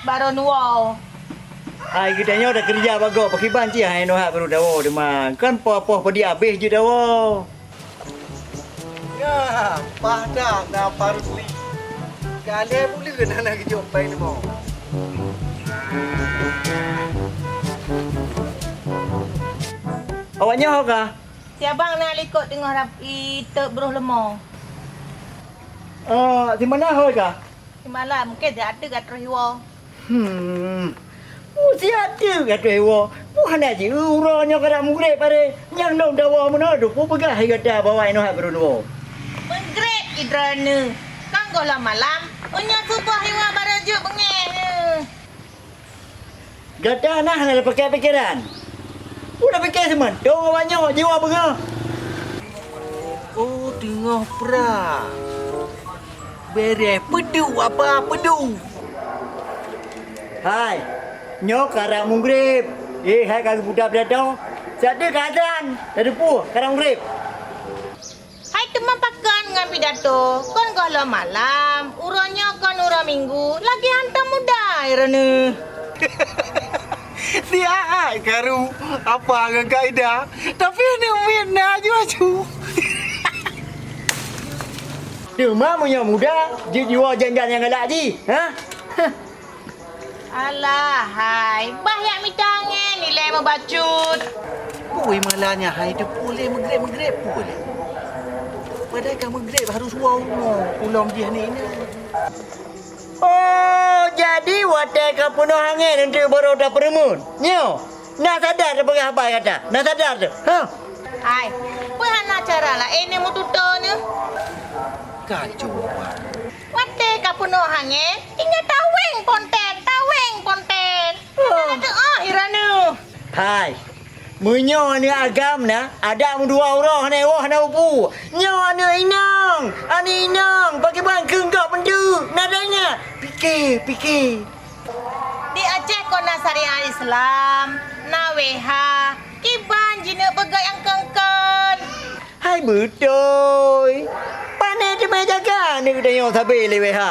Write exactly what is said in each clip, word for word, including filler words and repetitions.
Baron Wo. Hai geutanyoe takeurija bak gob, pakriban cit hai neuhat baru dawa teuma. Kan poh-poh padi abéh jeuet dawa. Ya, paih that na Pak Rusli. Ka lhèe buleuen hana geujok péng leumo. Awak nyoe ho ka? Si abang na likot teungoh rab-, i teuk broh leumo. Eh, di mana ho ka? Di malam, mungkin di ateueh ka troh iwoe. Hmm. Mu siat teuk gata iwoe. Mu hana jieu uroe nyoe karab mugreb bareh. Nyang lôn dawa meunoe dupu peugah hai gata bahwa inoe hai beureunoe. Mugreb idroeneuh. Kan gohlom malam. Meunyoe suboh iwoe barô jeuet beungéh. Gata na hana leupakè pikeran. Udah pikir seumantong awak nyoe jiwoe beungoh. Oh, teungoh pra. Bereh peudu apa peudu. Hai, nyoe karab mugreb. Eh, hai ka geuputa pidato. Siat teuk ka azan, tadupu karab mugreb. Hai teuma pakon ngon pidato, kon gohlom malam, uroe nyoe kon uroe minggu, lagi hantom muda droeneuh. Siat karu apa ngon kaidah, tapi aneuk miet na aju-aju. Teuma meunyoe muda, jeuet jiwoe jan-jan nyang galak jih, ha? Alah hai, bah yak mita angén ilèe meubacut. Pui malah nyan hai teupeu lé mugreb-mugreb pui lé. Padahai ka mugreb harôh woe rumoh, ulôn jih aneuk inong. Oh, jadi watèe ka peunoh angén eunteuk barô tapeureumeun. Nyoe, na sadar tapeugah haba gata? Na sadar teuh? Hah? Hai, peue hana cara laén neumeututoe neuh? Kacau, Pak. Watèe ka peunoh angén, tinggai taweng ponten, taweng ponten. Oh. Hana teu'oh droeneuh. Hai, meunyoe aneuk agam na, adak meudua uroe hana iwoe hana upu. Nyoe aneuk inong, aneuk inong, pakriban keu gob eunteuk, na tanya. Pike, pike. Di Aceh kon na syariat Islam, na W H, kiban jineuk beugèt nyang kon-kon. Hai beutôi! Pane teuma jaga aneuk tanyoe sabe lé W H.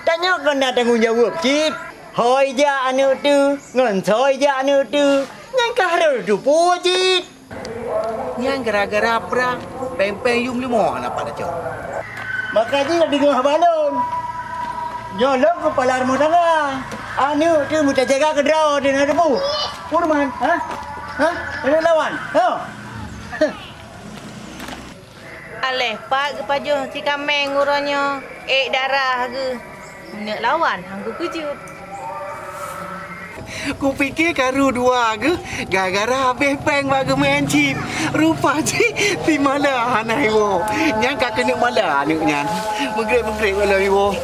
Tanyoe kon na tanggong jaweueb cit. Hôi jak aneuk teuh, ngon soe jak aneuk teuh, nyan ka harôh teupeue cit. Nyan gara-gara prang, péng-péng yum leumo hana pat tacok. Maka jih ka deungoe haba lôn. Nyoe lôn keupala rumoh tangga. Aneuk teuh meutajaga keudroe teuh na teupeue. Peue man? Hah? Hah? Keuneuk lawan? Hah? Aléh pat geupajoh si kaméng uroe nyoe, ék darah geuh. Neuk lawan han geukeujot. Kupike karu dua geuh gara-gara habéh péng bak geumeu'en chip. Rupa jih si mala hana iwoe. Nyan ka keuneuk mala aneuk nyan. Meugreb-meugreb bak lom iwoe.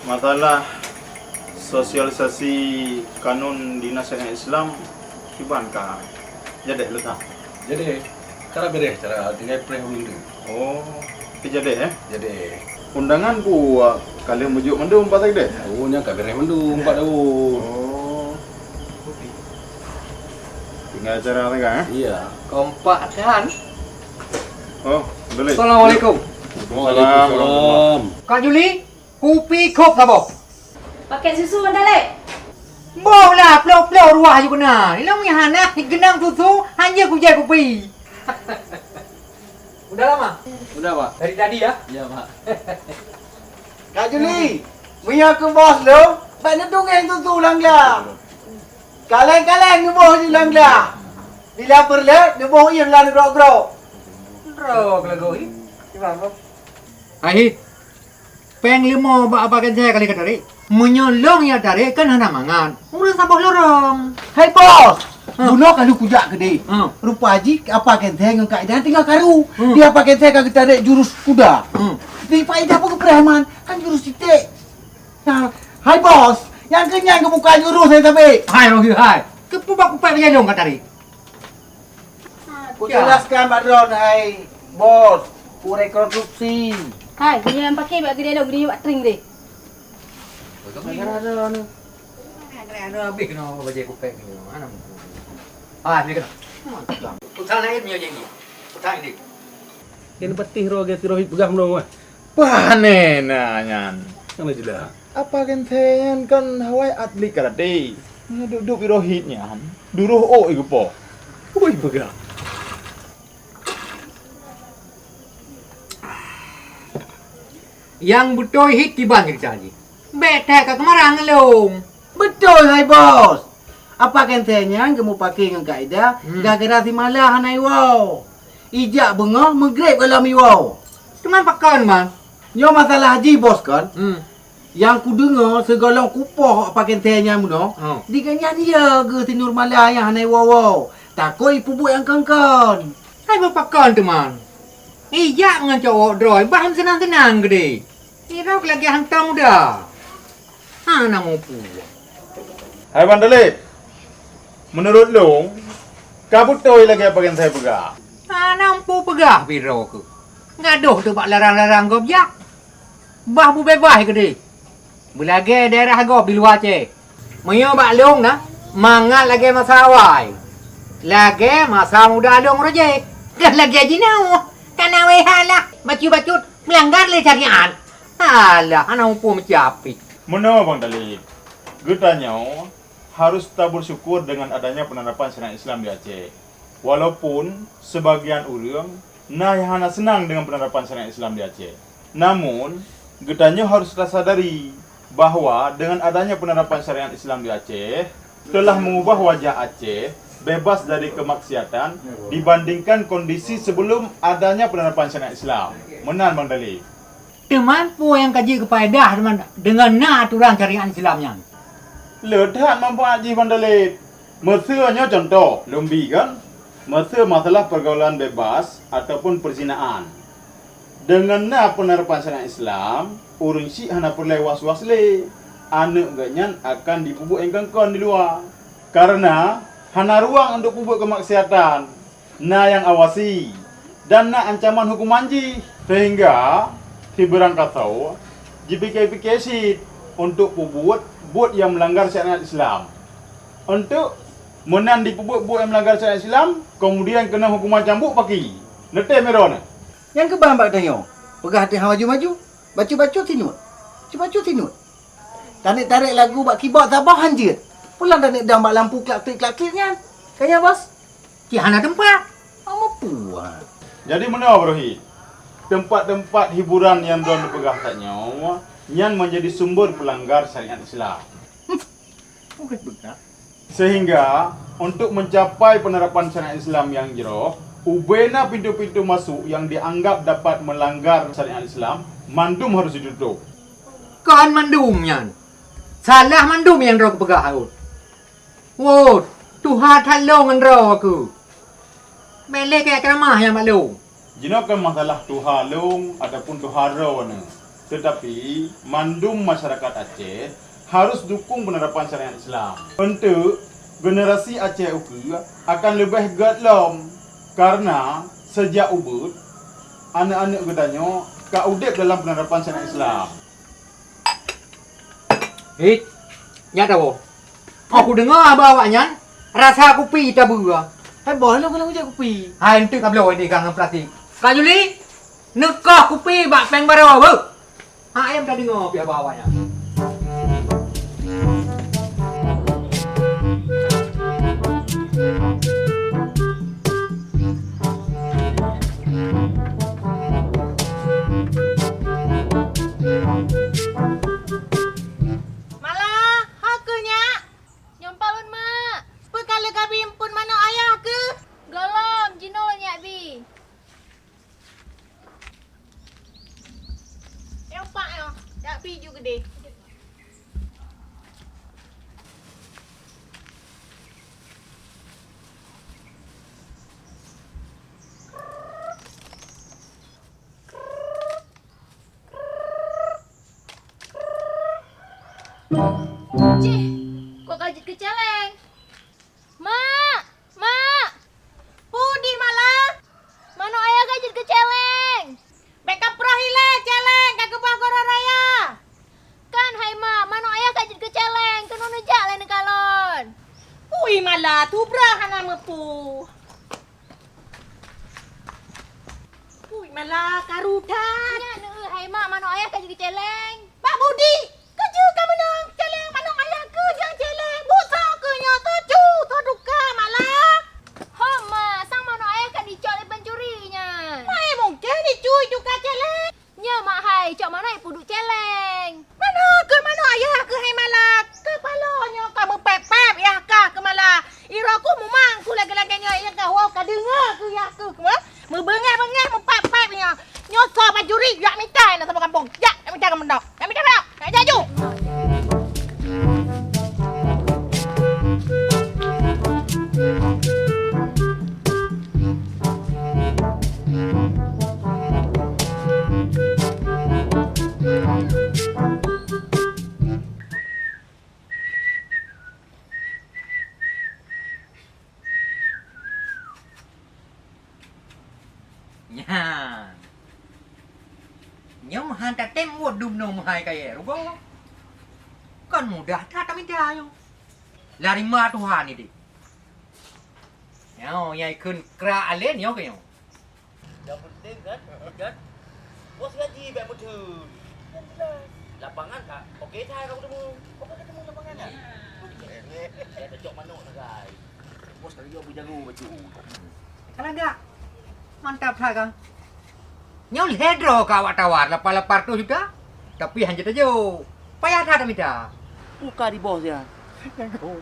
Masalah sosialisasi kanun dinas syariat Islam kiban ka jadeh leuka? Jadeh, cara bereh, cara tinggai preh mindu. Oh, pi jadeh eh? Jadeh. Undangan pu ka lheueh meujok mandum Pak Sekdes? Oh, nyan ka bereh mandum Pak Daud. Oh. Tinggai cara leuka eh? Iya. Kompak kan? Oh, boleh. Assalamualaikum. Waalaikumsalam. Kak Juli, kupi kop saboh. Paket susu anda lek. Boh lah, ploh-ploh ruah aju kena. Ilong mie hana, genang susu, hanya kujai kupi. Udah lama? Udah, Pak. Dari tadi ya? Iya, Pak. Kak Juli, meunyoe keu bos lôn, bèk neutungeng susu lam gla. Kaleng-kaleng neuboh di lam gla. Bila peureulèe, neuboh ié lam grok-grok. Droe keulagoe ié. Gimana, Bos? Hai. Péng leumo bak Apa Kensé kali ka tarek. Meunyoe lôn nyang tarek kan hana mangat. Ureueng saboh lorong. Hai bos, bunoe ka lheueh kujak keudeh. Rupa jih Apa Kensé ngon Kak Idan tinggai karu. Di Apa Kensé ka geutarek jurus kuda. Di Pak Idan pun geupreh man, kan jurus titek. Nah, hai bos, nyang keunyan geubuka jurus hai sabé. Hai Rohi hai. Keupeue bak kupék bajèe lôn ka tarek? Kujelaskan bak droe hai bos, kurekonstruksi. Hai, meunyoe nyang paké bak keudè lôn, geudeunyoe bak tring deh. Gara-gara droe ni. Gara-gara droe habéh keunoe bajèe kupék ni. Mana? Ah, ni keunoe. Pesan laén meunyoe janji. Pesan ni. Kena peutih roh geuti roh peugah meunong wah. Pane na nyan. Nyang na jeulaih. Apa Kensé nyan kan hawai atlet karate. Meunyoe duek-duek Rohit nyan, duroh ôk geupo. Ui peugah. Nyang beutôi hit kiban ceurita jih. Bèk that ka keumarang lôn. Beutôi hai bos. Apa Kensé nyan geumupake ngon Kak Ida gara-gara si Mala hana iwoe. Ijak beungoh meugreb gohlom iwoe. Teuma pakon, Man? Nyoe masalah jih, Bos, kon. Hmm. Nyang kudeungoe sigohlom kupoh Apa Kensé nyan bunoe, di gobnyan ya geuh si Nurmala nyang hana iwoe-woe. Takot ipeubuet nyang kon-kon. Hai bak pakon teuma. Ijak ngon cowok droe bah meuseunang-seunang keudeh. Irok lagèe hantom muda. Hana mupu. Hai Bang Dalib, meunurot lôn, ka beutôi lagèe Apa Kensé peugah. Hana mupu peugah pih droe keuh. Gadôh teuk bak larang-larang gob jak. Bah beubeubaih keudeh. Beulagèe daerah gob di luwa Aceh. Meunyoe bak lôn na, mangat lagèe masa awai. Lagèe masa muda lôn rajih. Ka lagèe jinoe. Kana wéha lah. Bacut-bacut meulanggar lé syariat. Alah, hana mupu meucapit. Meunoe Bang Dalib. Geutanyoe harus tabersyukur dengan adanya penerapan syariat Islam di Aceh. Walaupun sebagian ureuëng na nyang hana seunang dengan penerapan syariat Islam di Aceh. Namun, geutanyoe harus tasadari bahwa dengan adanya penerapan syariat Islam di Aceh, telah mengubah wajah Aceh bebas dari kemaksiatan dibandingkan kondisi sebelum adanya penerapan syariat Islam. Meunan Bang Dalib. Teuma peue nyang ka jeuet keu paedah deungon na aturan syariat Islam nyan? Le that manfaat jih Bang Dalib. Meuseu nyoe cuntoh, lôn bi kan, meuseu masalah pergaulan bebas ataupun perzinaan. Deungon na peunerapan syariat Islam, ureuëng syiek hana peureulée was-was lé aneuëk geuh nyan akan jipeubuet nyang kon-kon di luwa, kareuna hana ruang untuk peubuet keumaksiatan. Na nyang awasi dan na ancaman huköman jih, seuhingga sibeurangkasoe jipike-pike cit untuk peubuet buet nyang meulanggar syariat Islam. Untuk meunan jipeubuet buet nyang meulanggar syariat Islam, keumudian keunong huköman cambuk paki. Neutem droeneuh. Nyang keuban bak tanyoe, peugah teuh hana maju-maju, bacut-bacut sinuet, bacut-bacut sinuet. Taneuk tarek lagu bak kibot saboh han jeuet. Pulang taneuk dang bak lampu klak-klik-klak-klik nyan. Ka nyan, Bos? Cit hana teumpat. Hana mupu, ha. Jadi meunoe, Bro Hi. Teumpat-teumpat hiburan nyang droeneuh peugah that nyoe, nyan menjadi sumber peulanggar syariat Islam. Bukan beutôi. Sehingga, untuk mencapai penerapan syariat Islam nyang jroh, ubena pintoe-pintoe masuk nyang dianggap dapat melanggar syariat Islam, mandum harus ditutup. Kon mandum nyan. Salah mandum nyang droe geupeugah, Aud. Wot, tuha that lôn ngon droe keuh. Bèk lé keu ceramah nyang bak lôn. Jinoe kon masalah tuha lôn ataupun tuha droeneuh, teutapi mandum masyarakat Aceh harus dukung peunerapan syariat Islam. Eunteuk generasi Aceh ukeue akan leubeh gét lom, kareuna seujak ubeuet aneuëk-aneuëk geutanyoe ka udeb dalam peunerapan syariat Islam. Hit, nyak tawoe. Óh kudeungoe haba awaknyan, rasa kupi tabeue. Hai boh, lôn keuneuk jak kupi. Hai, eunteuk ka bloe di gang plastik. Kak Juli, neukoh kupi bak péng baroe beuh. Ha, ayam tadeungoe pih haba awaknyan. Malah, ho keuh nyak? Nyoe pat lôn ka bi eumpeuen manök ayah keuh? Gohlom, jinoe nyak bi. Nyoe pat nyoe. Cih, kok ka jeuet keu céléng? Mak! Mak! Peue di Mala? Manok ayah ka jeuet keu céléng. Bék kaprôh ilée céléng ka keubah goroe raya. Kan hai mak, manok ayah ka jeuet keu céléng, keunoe neujak lé neukalon. Ui Mala, tubrah hana meupue. Ui Mala, karu that. Nyan neueu hai mak, manok ayah ka jeuet keu céléng. Pak Budi, keujeuet ka meunan, céléng manok ayah keuh nyang céléng. Busoe keuh nyoe teucu, teuduka Mala. Ho mak, sang manok ayah ka jicok lé pencuri nyan. Mai mungken jicuri juga céléng. Nyoe mak hai, cok manok ipeuduek céléng. Manok keuh manok ayah keuh hai Mala. Keupalo nyoe ka meupép-pép yah kah keu Mala. Iroe keuh mumang keuh lagée-lagée nyoe, yah kah woe ka deungoe keuh yah keuh. Meubeungéh-beungéh meupép-pép nyoe. Nyoe soe pancuri jak mita na saboh gampông. Jak, jak mita keu manok. Jak mita keu manok. Jak, jak ju. Nyan. Nyoe meuhan tatem uot dumnoe meuhai kayée rugoe. Kon mudah that tamita nyoe. Lari ma Tuhan ideh. Nyoe nyang ikheun krak alen nyoe keu nyoe. Nyang penting kan, kan? Bos gaji bèk meutheun. Kan jelas. Lapangan ka oke that ka kuteumeung. Oke kuteumeung lapangan kan? Ya. Oke. Eh, tacok manok na, guys. Bos tadi jaweueb jago bacut. Ka lagak. Mantap that, Kang. Nyoe lhèe droe ka awak tawar lapan lapan reutôh juta, tapi hana jiteuju. Payah that tamita. Buka di bos nyan. Nyang gob,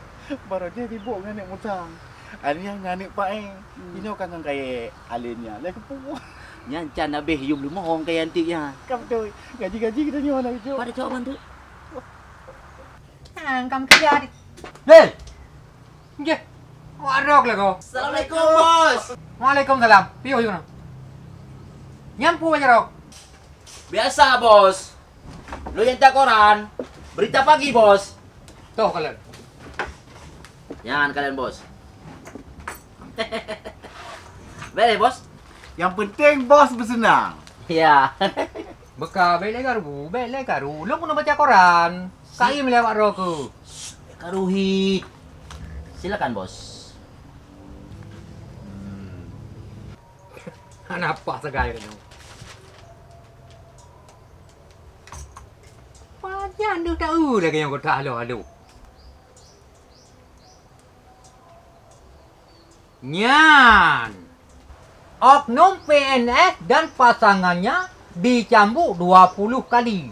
baroe jih sibok ngon aneuk Musa. Aneuk nyan ngon aneuk Pak, eh. Hmm. Inoe ka ngon kayèe alen nyan. Lé keupeue. Nyan can habéh yum leumohong kayèe antik nyan. Ka beutôi. Gaji-gaji geutanyoe hana geucok. Pada cok bantu. Hang kam kerja di. Hei! Nggih. Awak rok lé ko. Assalamualaikum, Bos. Waalaikumsalam. Piôh yuna. Nyan peue bajarok? Biasa, Bos. Lôn nyang ta koran. Berita pagi, Bos. Toh kalian. Nyan kalian, Bos. Bèk lé, Bos. Nyang penting Bos beuseunang. Ya. Beuka bèk lé karu, bèk lé karu. Lôn keuneuk baca koran. Ka im lé awak droe keuh. Karu hit. Silakan, Bos. Hmm. Hana paih sagai nyoe. Pajan deuh taeu lagèe nyang geutak halo-halo. Nyan, oknum P N S dan pasangannya dicambuk dua puluh kali.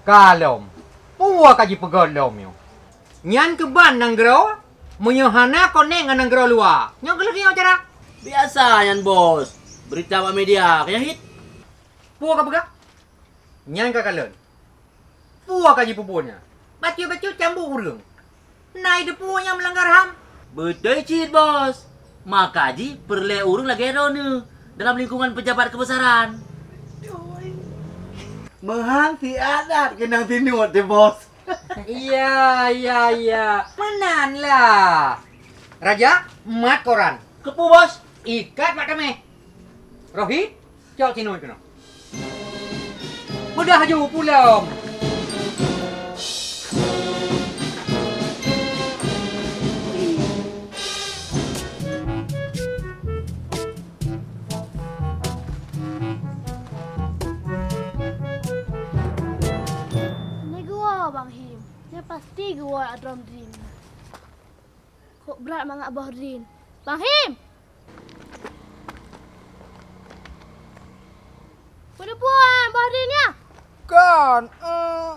Ka lom, peue ka jipeugöt lom nyoe? Nyan keuban nanggroe, meunyoe hana konek ngon nanggroe luwa. Nyoe keuh lagèe nyoe cara. Biasa nyan, Bos. Berita bak media, ka nyan hit. Peue ka peugah? Nyan ka kalon. Peue ka jipeubuet nyan? Bacut-bacut cambuk ureueng. Na jiteupeue nyang meulanggar ham? Beutôi cit, Bos. Maka jih peureulèe ureueng lagèe droeneuh dalam lingkungan pejabat keubesaran. Meuhan siat-at keunong sinuet teuh, Bos. Iya, iya, iya. Meunan lah. Raja, mat koran. Keupeue, Bos? Ikat bak tamèh. Rohit, cok sinoi keunoe. Mudah ju pulang. Nyoe geuwoe Bang Him. Nyoe pasti geuwoe Adrom Dream. Kok brat mangat Boh Drin. Bang Him! Peue leupeue Boh Drin nyan? Kon, eh,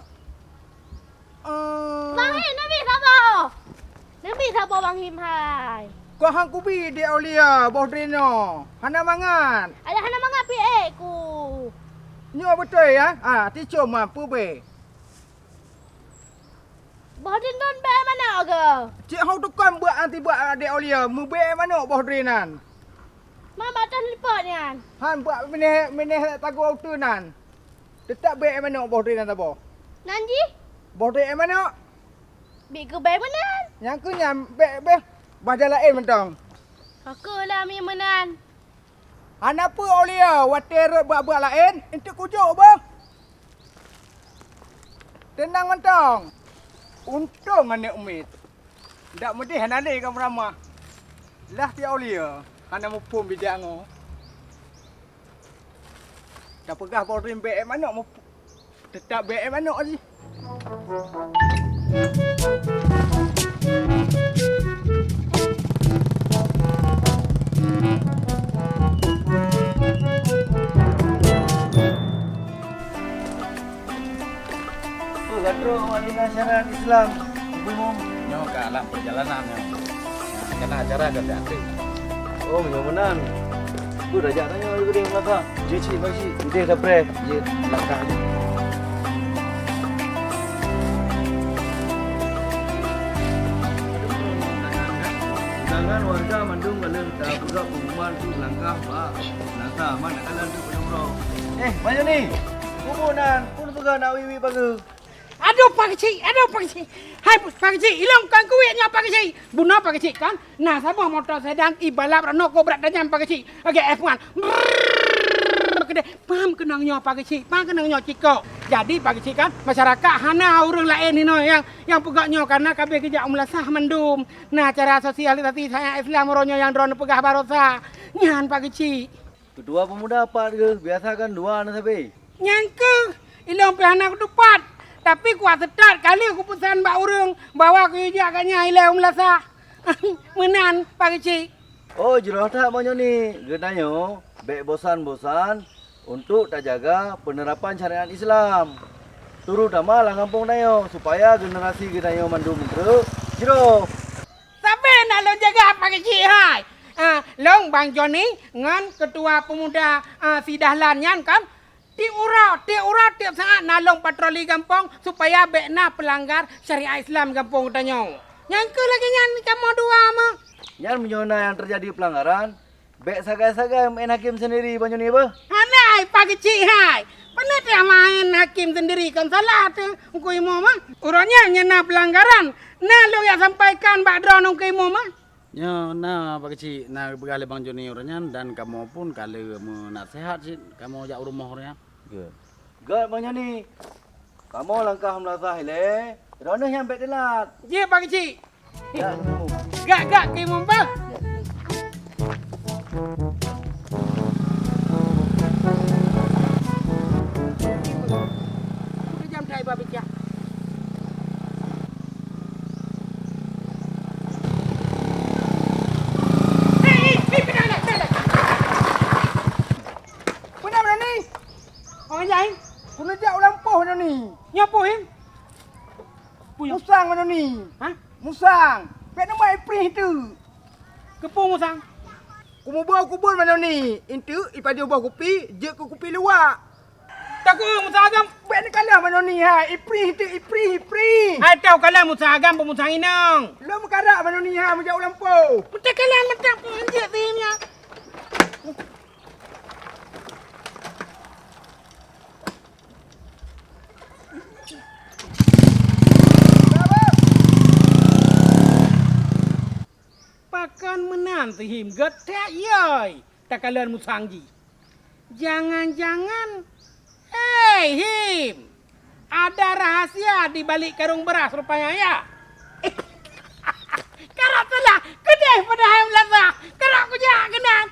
eh. Bang Him, neubi saboh! Neubi saboh Bang Him hai! Kon han kubi Dek Aulia Boh Drin nyoe. Hana mangat. Alah hana mangat pi ék ku. Nyoe beutôi ya? Ah, ticom ma peubé. Boh Drin lôn bèe manok geuh. Cit hông tukon beuet anti beuet Dek Aulia, meubèe manok Boh Drin nyan. Ma bak toh lipot nyan. Han bak minèh, minèh tagoe uteuen nyan. Teutap bèe manok Boh Drin nyan saboh. Nan jih? Boh trép manok. Bèk keubai meunan. Nyang keuh nyan bèk beh bah jalan laén mantong. Pakon lah mi meunan. Hana peue Aulia, watèe rot bak-bak laén, eunteuk kujok beuh. Teunang mantong. Untông aneuk miet. Dak meudeh hana lé kamoe ramah. Lah si Aulia hana muphom bijak ngo. Tapeugah boh trép bèk manok mup-, Teutap B M anok jih. Oh, ka trok awak tinggai syariat Islam, Ibu Imum. Nyoe ka lam perjalanan nyoe. Kana acara ka siap. Oh, meunyoe meunan. Peue tajak tanyoe di Gudeng Melaka? Jeuet cit, Pak Cik. Udeh sapreh. Jeuet, langkah jih. Undangan warga mandum ka lheueh tapeugah pengumuman untuk langkah bak Melaka. Mat takalon untuk peunumroe. Eh, Mak Joni. Bubuk nan, peue neupeugah na wiwi pageue. Adoh, Pak Keuchik! Adoh, Pak Keuchik! Hai, Pak Keuchik! Ilôn kon kuwét nyoe, Pak Keuchik! Bunoe, Pak Keuchik, kon na saboh moto sedan ibalap rot nyoe keu brat tajam, Pak Keuchik! Lagèe F one. Brrrr, keudeh. Pam keunong nyoe, Pak Keuchik! Pam keunong nyoe, cikok! Jadi, Pak Keuchik, kon masyarakat hana ureueng laén hinoe nyang, nyang peugah nyoe, kareuna ka abéh geujak u meulasah mandum. Na acara sosialisasi syariat Islam uroe nyoe nyang droeneuh peugah baroesa. Nyan, Pak Keuchik! Keutua peumuda pat geuh, biasa kan dua na sabe. Nyan keuh, ilôn pih hana kutupat, tapi kuat seutôt ka lheueh kupeusan bak ureueng bahwa kuyue jak gobnyan ilèe u meulasah. Meunan, Pak Keuchik. Oh, jroh that meunyoe ni, geutanyoe bèk bosan-bosan untuk tajaga peunerapan syariat Islam, terutama lam gampông tanyoe, supaya generasi geutanyoe mandum treuk jroh. Sabe na lôn jaga, Pak Keuchik hai. Ah, lôn Bang Joni ngon Keutua Peumuda, ah, si Dahlan nyan kan, tiep uroe, tiep uroe, tiep saát na lôn patroli gampông supaya bèk na peulanggar syariat Islam gampông geutanyoe. Nyan keuh lagèe nyan kamoe dua meuh. Nyan meunyoe na nyang teujadi peulanggaran, bèk sagai-sagai meu'en hakim seundiri, Bang Joni, beuh. Hana, hai, Pak Keuchik hai. Pane teuh maén hakim seundiri, kon salah teuh Teungku Imum meuh. Uroe nyan nyang na peulanggaran, na lôn jak sampaikan bak droeneuh Teungku Imum meuh. Nyoe na, Pak Keuchik, na geupeugah lé Bang Joni uroe nyan dan kamoe pun ka lheueh meunaseuhat cit kamoe jak u rumoh uroe nyan. Gèt. Gèt, Bang Joni. Kamoe langkah meulasah ilèe, droeneuh nyan bèk teulat. Jeuet, Pak Keuchik. Gèt, Teungku Imum. Gèt, gèt, Teungku Imum, bah. Gèt. Udah jam dah iba bijak. Hei, hei, hei, peue na, na, na, na. Peue na, Bang Joni? Awak jak, hei? Keuneuk jak u lampôh, Bang Joni. Nyoe peue, hei? Peue nyoe? Musang, Bang Joni. Hah? Musang. Bèk neumat iprih teuk. Keupeue musang? Kumuboh kubon, Bang Joni. Eunteuk ipajoh boh kupi, jeuet keu kupi luwak. Takue musang agam. Bèk neukalon, Bang Joni, hai. Iprih teuk, iprih, iprih. Hai, teuh kalon musang agam, peue musang inong. Lôn meukarak, Bang Joni, hai, meujak u lampôh. Meuteuk kalon, meuteuk peue jeuet si nyan. Pakon meunan si Him geutek yoi takalon musang jih? Jangan-jangan, hei Him, ada rahasia di balik karung beras rupanya ya? Karap salah, keudeh padahai meulasah, karap kujak keunan.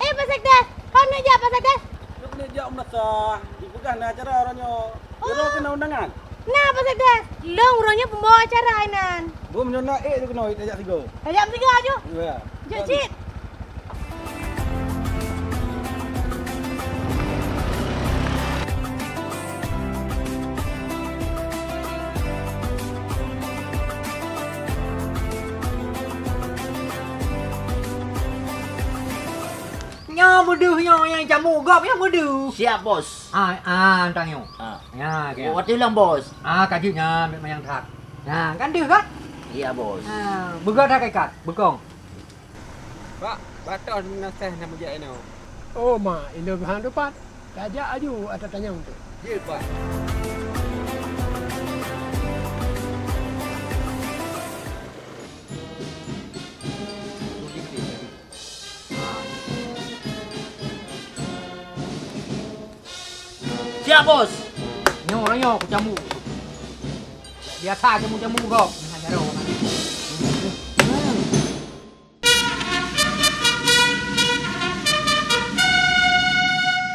Eh, Pak Sekdes, kau nak jak, Pak Sekdes? Keuneuk jak u meulasah, dipeugah na acara uroe nyoe. Oh. Uroe keunoe undangan? Na, Pak Sekdes. Lôn uroe nyoe peumbawa acara inan. Beuh, meunyoe na ék ju keunoe, tajak sigoe. Tajak sigoe aju? Ya. Jeuet cit. Nyoe Meudeuh nyoe nyang cambuk gob nyang meudeuh. Siap, Bos. Ah, ah, tang nyoe. Ah. Ya, ya. Oh, watèe lom, Bos. Ah, ka jeuet nyan, manyang that. Nah, kan deuh kan? Iya, Bos. Ah, beugöt dah ka ikat, beukong. Pak, batoh meunasah na meujak inoe. Oh, ma, inoe geuhang teumpat. Tajak aju ata tanyong tu. Jeuet, Pak. Siap, Bos. Nyoe, nyoe, kucambuk. Biasa cambuk-cambuk kau.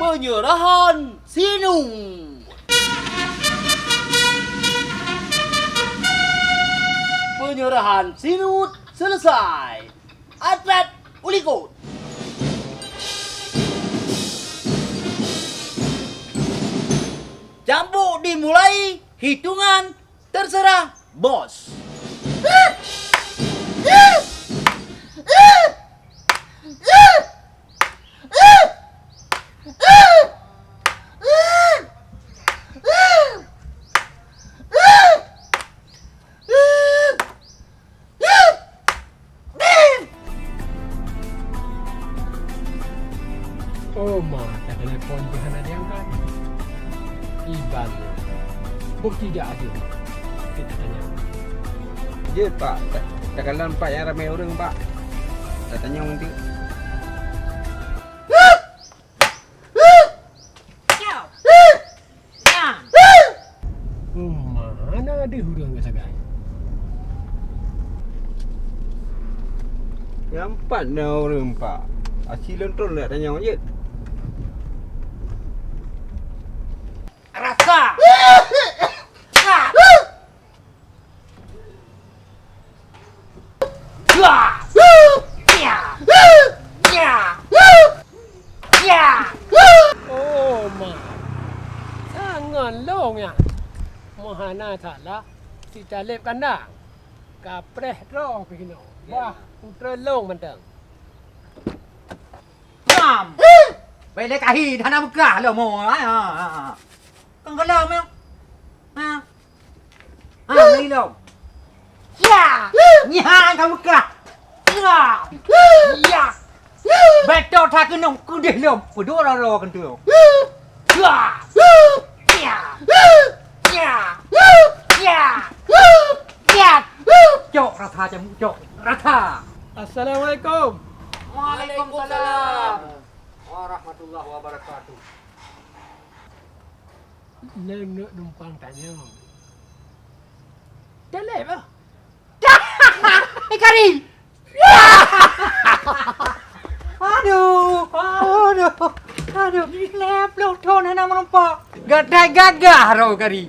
Penyerahan sinut. Penyerahan sinut selesai. Atlet ulikot. Cambuk dimulai, hitungan terserah bos. Oh, ma, ka telepon pih hana diangkat. Iban, bukti dak ada. Kita tanya. Jeuet, Pak. Ta-, takalon Pak nyang ramé ureueng, Pak. Tatanyong enteuk. Nyan. Oh, ma, hana deuh ureueng geusagai. Nyang pat na ureueng, Pak. Aci lôn tron lé tanyong jeuet. Rasa. Oh, ma. Sangon long nyan. Meuhana salah, si Taleb kandang. Kapreh droe pih keunoe. Bah, putra long mantong. Mam. Baik lé kahi, hana beukah lom. Ha, ha, ha. Kan gelom ya. Ha. Ha, ni lom. Ya. Nyan ka beukah. Ya. Ya. Beutôi that keunoe keudeh lom. Peudua rara keunoe. Ya. Ya. Ya. Ya. Ya. Cok rata cambuk, cok rata. Assalamualaikum. Waalaikumsalam warahmatullahi wabarakatuh. Lôn neuk numpang tanyong. Taleb ah. Eh, Kari! Aduh, aduh, aduh. Lhèe ploh thôn hana meurumpok. Gadai gagah droe Kari.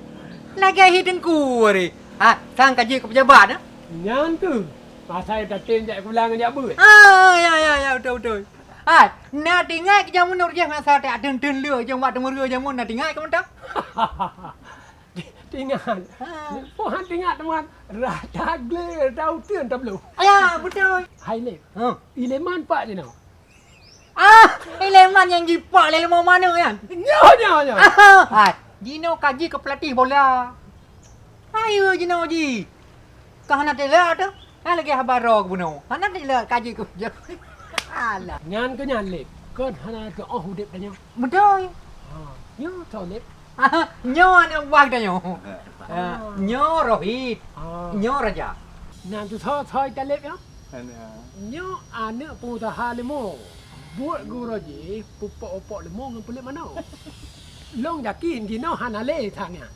Lagèe hi teungku Kari. Ha, sang ka jeuet keu peujabat, eh? Nyan keuh. Masa tatem jak pulang jak beuet. Ah, ya, ya, ya, beutôi, beutôi. Hai, na teuingat keu jameun ureueng masa tak teun-teun lé, jeuet bak teumeureue jameun na teuingat keu mantong? Teuingat. Ha. Poh han teuingat teuma rata glé, rata uteuen tabloe. Ya, beutôi. Hai Lép. Ha. Ileman pak jinoe. Ah, ileman nyang jipak lé leumô manök nyan. Nyoe, nyoe, nyoe. Ah, hai, jinoe ka jeuet keu peulatih bola. Ayo jinoe jih. Ka hana teulat teuh. Hana lagèe haba droe keubunoe. Hana teulat ka jeuet keu. Alah. Nyan keuh nyan Lép. Kon hana teuôh udép tanyoe. Beutôi. Ha, nyoe soe Lép? Nyoe aneuk buah tanyoe. Ha, nyoe Rohit. Ha. Nyoe Raja. Nyan tu soe, soe Taleb nyoe? Nyoe aneuk peungusaha leumô. Buet geuroe jih peuopok-opok leumô ngon peulet manok. Lôn yakin jinoe hana lé that nyan.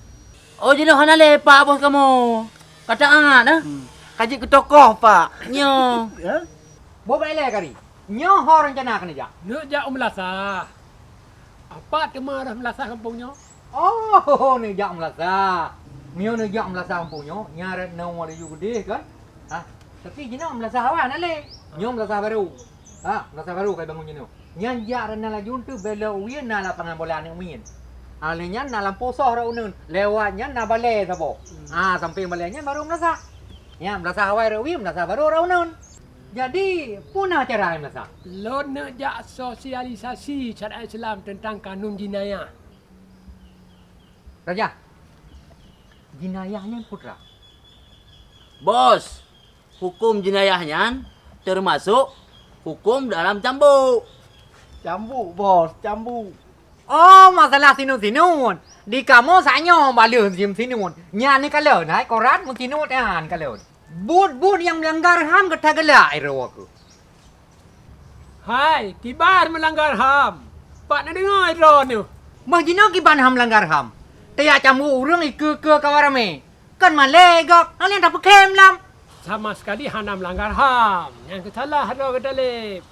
Oh, jinoe hana lé, Pak, bos kamoe. Ka taát, eh? Hmm. Ka jeuet keu tokoh, Pak. Nyoe. Eh? Boh bak ilèe Kari. Nyoe ho reuncana keuneuk jak? Neuk jak u meulasah. Apat teuma rot meulasah gampông nyoe? Oh, neuk jak u meulasah. Meunyoe neuk jak u meulasah gampông nyoe, nyan rot nyoe laju keudeh kan? Ha, tapi jinoe meulasah awai hana lé. Nyoe meulasah barô. Ha, meulasah barô ka jibangon jinoe. Nyan jak rot na laju teuh, bèk lom u Wien na lapangan bola aneuk miet. Ha, lheueh nyan na lampôh soh rot uneun, lewat nyan na balèe saboh. Hmm. Ha, sampéng balèe nyan barô meulasah. Nyan meulasah awai rot u Wien, meulasah barô rot uneun. Jadi, peue na cara meunasah? Lôn neuk jak sosialisasi syariat Islam teuntang kanun jinayah. Raja, jinayah nyan peue teuma? Bos, huköm jinayah nyan teumasok huköm dalam cambuk. Cambuk, Bos, cambuk. Oh, masalah sinut-sinut. Di kamoe sanyoe baleuh sinut-sinut. Nyan ni kalon, hai koran meusinut nyan kalon. Buet-buet nyang meulanggar ham ka tagalak droe keuh. Hai, kiban meulanggar ham. Pat neudeungoe droeneuh. Bah jinoe kiban ham meulanggar ham. Tajak cambuk ureuëng ikeue-keue kawa ramé. Kon malée gob, hana nyang tapeukém lom. Sama sekali hana meulanggar ham. Nyang keusalah droe geutaleb.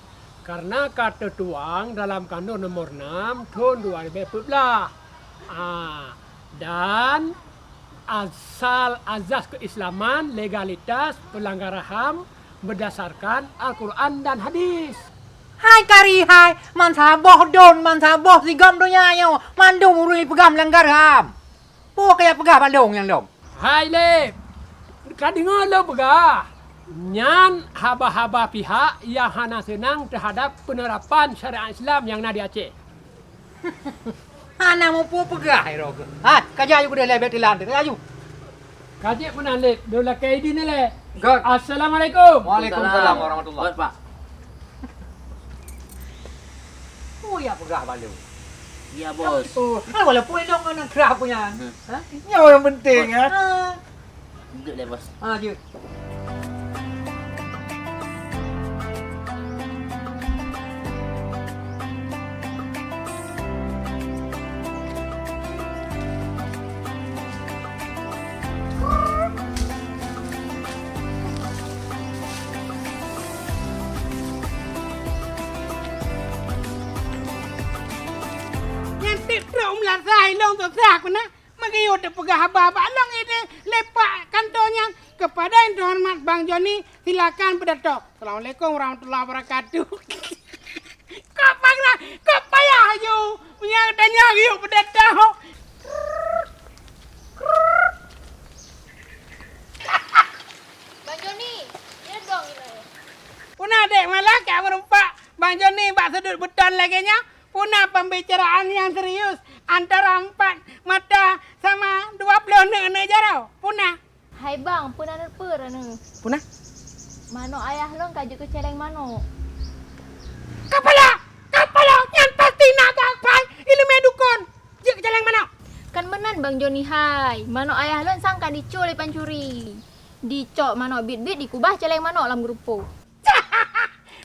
Karena ka teutuang dalam Kanun nomor enam thon dua ribu empat belas. Ah, dan asal azas keuislaman, legalitas peulanggaran ham berdasarkan Al-Quran dan hadis. Hai kari hai, man saboh don, man saboh sigom donya nyoe, mandum ureuëng jipeugah meulanggar ham. Peue kaya peugah bandum nyang lom? Hai lé, ka deungoe lôn peugah, nyan haba-haba pihak nyang hana seunang teuhadab peunerapan syariat Islam nyang na di Aceh. Hana mupeue peugah droe keuh. Hai, kajak aju keudeh lé bèk teulan teuh, kajak aju. Kajak meunan lé, dua lakèe idin lé. Gèt. Assalamualaikum. Waalaikumsalam warahmatullah. Gèt, Pak. Oh, ya peugah balu. Ya, Bos. Oh, walaupun dong aneuk krab punya. Hmm. Ha? Nyoe yang penting, ya. Ha. Duduk deh, Bos. Ha, jeuet. Nyan tiep trok meulasai lôn susah keunan. Meugiyue teupeugah haba bak lôn idéh lé pak kantô nyan, "Kepada yang terhormat Bang Joni, silakan pidato." Assalamualaikum warahmatullahi wabarakatuh. Kok payah, kok payah aju. Meunyo tanyong yuk pidato. Bang Joni, nyoe dong inoe. Peue na dek malah ka meureumpok Bang Joni bak sudut beuton lagèe nyoe? Peue na pembicaraan nyang serius antara empat mata sama dua ploh neuk-neuk jaroe? Peue na? Hai bang, peue na neupeue droeneuh? Peue na? Manok ayah lôn ka jeuet keu céléng manok. Kapala! Kapala! Nyan pasti na geuphai ileumèe dukon jeuet keu céléng manok. Kan meunan Bang Joni hai, manok ayah lôn sang ka dicue lé pancuri. Dicok manok biet-biet, dikubah céléng manok lam geureupo.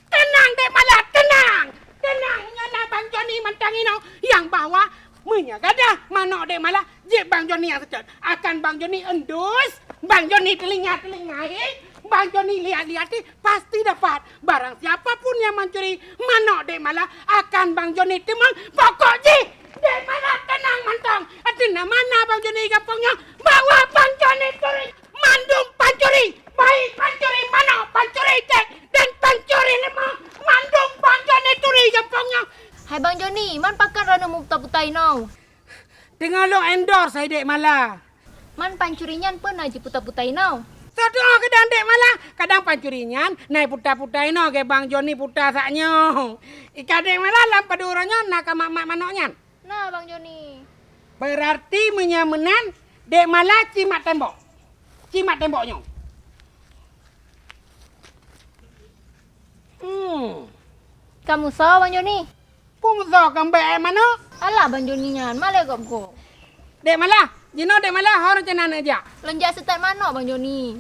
Teunang, Dek Malah, teunang! Teunang, nyan na Bang Joni mantong inoe nyang bahwa meunyo gadoh manok Dek Malah, jeuet Bang Joni nyang seutôt. Akan Bang Joni endus, Bang Joni teulinga-teulingai, Bang Joni lihat-lihati, pasti dapat. Barang siapa pun yang mencuri manok Dek Malah, akan Bang Joni timbun pokok jih. Dek Malah teunang mantong. Artinya mana Bang Joni gampông nyoe? Bahwa Bang Joni turi. Mandum pancuri, baik pancuri manok, pancuri cék, dan pancuri leumah, mandum Bang Joni turi gampông nyoe. Hai Bang Joni, man pakon droeneuh meuputa-puta inoe? Teungoh lôn endorse hai Dek Malah. Man pancuri nyan peue na jiputa-puta inoe? Soe tu'oh keudang Dek Malah, kadang pancuri nyan na jiputa-puta inoe, lagèe Bang Joni puta sak nyoe. Ika Dek Malah lam padum uroe nyoe na ka mat-mat manok nyan? Na, Bang Joni. Berarti meunyo meunan, Dek Malah cimat tembok. Cimat tembok nyoe. Hmm. Ka musoe, Bang Joni? Peue musoe, ka mbek manok? Alah, Bang Joni nyan, malèe gob-gob. Dek Malah, jinoe Dek Malah, ho rencana neuk jak? Lôn jak seutôt manok, Bang Joni.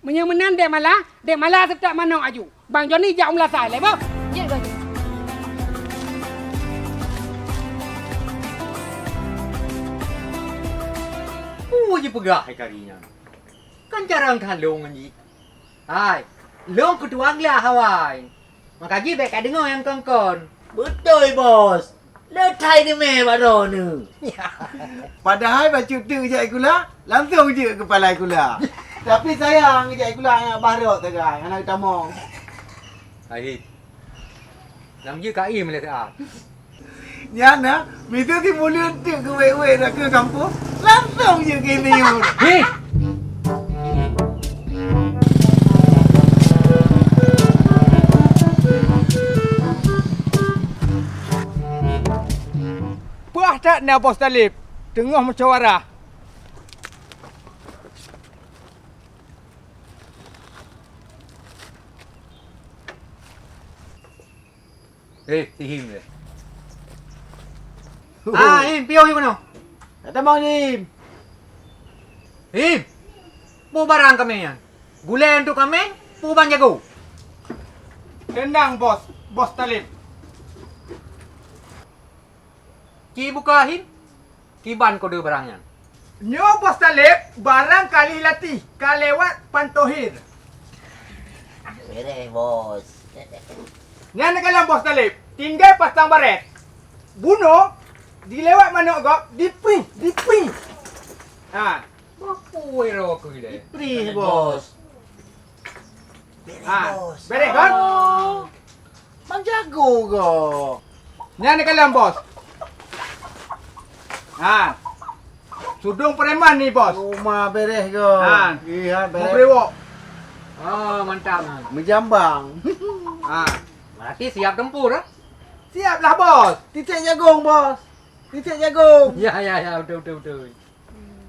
Meunyo meunan Dek Malah, Dek Malah seutôt manok aju. Bang Joni jak u meulasai lé boh. Jeuet, Bang Joni. Peue jipeugah hai kari nyan? Kan jarang ka lôn ngon jih. Hai, lôn keutuan glah awai. Maka jih bèk ka deungoe nyang kon-kon. Beutôi, Bos. Le that teumé bak droeneuh. Padahai bacut teuk jak sikula, langsong jeuet keu palai sikula. Tapi sayang jak sikula aneuk barok sagai, hana geutamong. Hai, lam jih ka im lé siat. Nyan na, miseue si Muleuen teuk geuwék-wék na keu gampông, langsong jeuet keu I C U. Hei! Na Bos Talib teungoh musyawarah. Eh, si Him deh. Ah, Him, piôh yue keunoe. Dak tamong, Him. Him! Peue barang kaméng nyan? Gulée untuk kaméng, peue ban jagoe? Teunang, Bos. Bos Talib. Ci buka, Him. Kiban kode barang nyan. Nyoe Bos Taleb, barang ka lheueh latih, ka lewat Pantohir. Beres, Bos. Nyan na kalon Bos Taleb, tinggai pasang barét. Bunoe, dilewat manok gob, diprih, diprih. Ha. Bapu ero keu ilée. Diprih, Bos. Beres, Ha, Bos. beres, kan? Oh. Bang jago go. Nyan ni kalon, Bos. Ha. Sudong preman ni, Bos. Rumah beres go. Ha. Iya, beres. Mubrewok. Oh, mantap. Mejambang. Ha. Berarti siap tempur, eh? Siap lah, Bos. Titik jagung, Bos. Titik jagung. Ya, ya, ya, betul, betul, betul.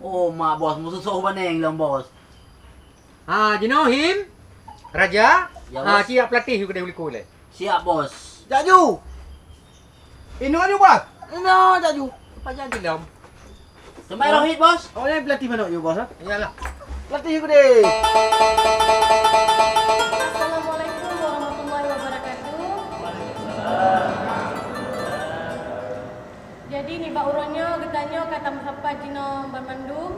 Oh, ma, Bos, musuh soh baneng lom, Bos. Ha, jinoe Him, Raja, Ya, ha, Bos. siap pelatih yue keudeh u likot lé. Siap, Bos. Jaju. Inoe ju, Bos. Inoe jaju. Apa jadi lom? Sampai Rohit, Bos. Oh, yang pelatih manok ju, Bos, ha? Iyalah. Pelatih yue keudeh. Assalamualaikum warahmatullahi wabarakatuh. Jadi, nibak uroe nyoe geutanyoe ka tameusapat jinoe banmandum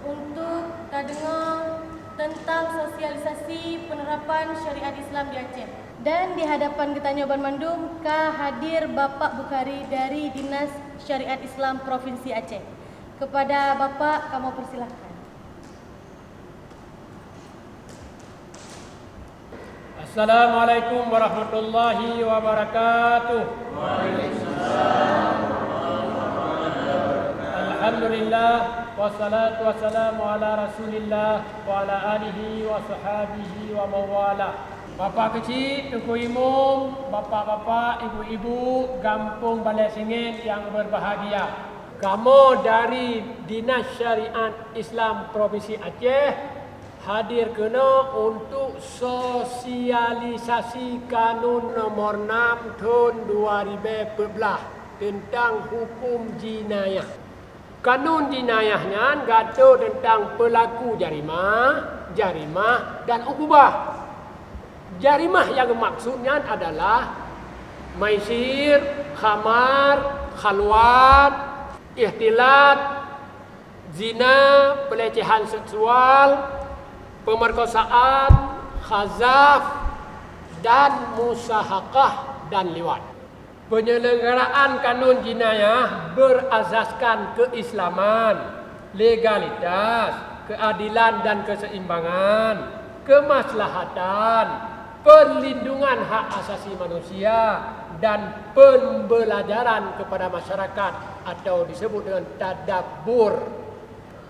untuk tadeungoe teuntang sosialisasi peunerapan syariat Islam di Aceh. Dan di hadapan geutanyoe banmandum ka hadir Bapak Bukhari dari Dinas Syariat Islam Provinsi Aceh. Kepada Bapak, kamoe persilahkan. Assalamualaikum warahmatullahi wabarakatuh. Alhamdulillah, wassalatu wassalamu ala Rasulillah wa ala alihi wa sahbihi wa mawala. Bapak Keuchik, Teungku Imum, bapak-bapak, ibu-ibu, gampông Balai Singét nyang berbahagia. Kamoe dari Dinas Syariat Islam Provinsi Aceh hadir keunoe untuk sosialisasi Kanun Nomor enam thon dua ribèe peuet blah teuntang huköm jinayah. Kanun jinayah nyan gadoh teuntang peulaku jarimah, jarimah dan ukubah. Jarimah nyang geumaksud nyan adalah maisir, khamar, khalwat, ikhtilat, zina, pelecehan seksual, pemerkosaan, khazaf, dan musahakah dan liwat. Penyelenggaraan kanun jinayah berasaskan keislaman, legalitas, keadilan dan keseimbangan, kemaslahatan, perlindungan hak asasi manusia, dan pembelajaran kepada masyarakat atau disebut dengan tadabbur.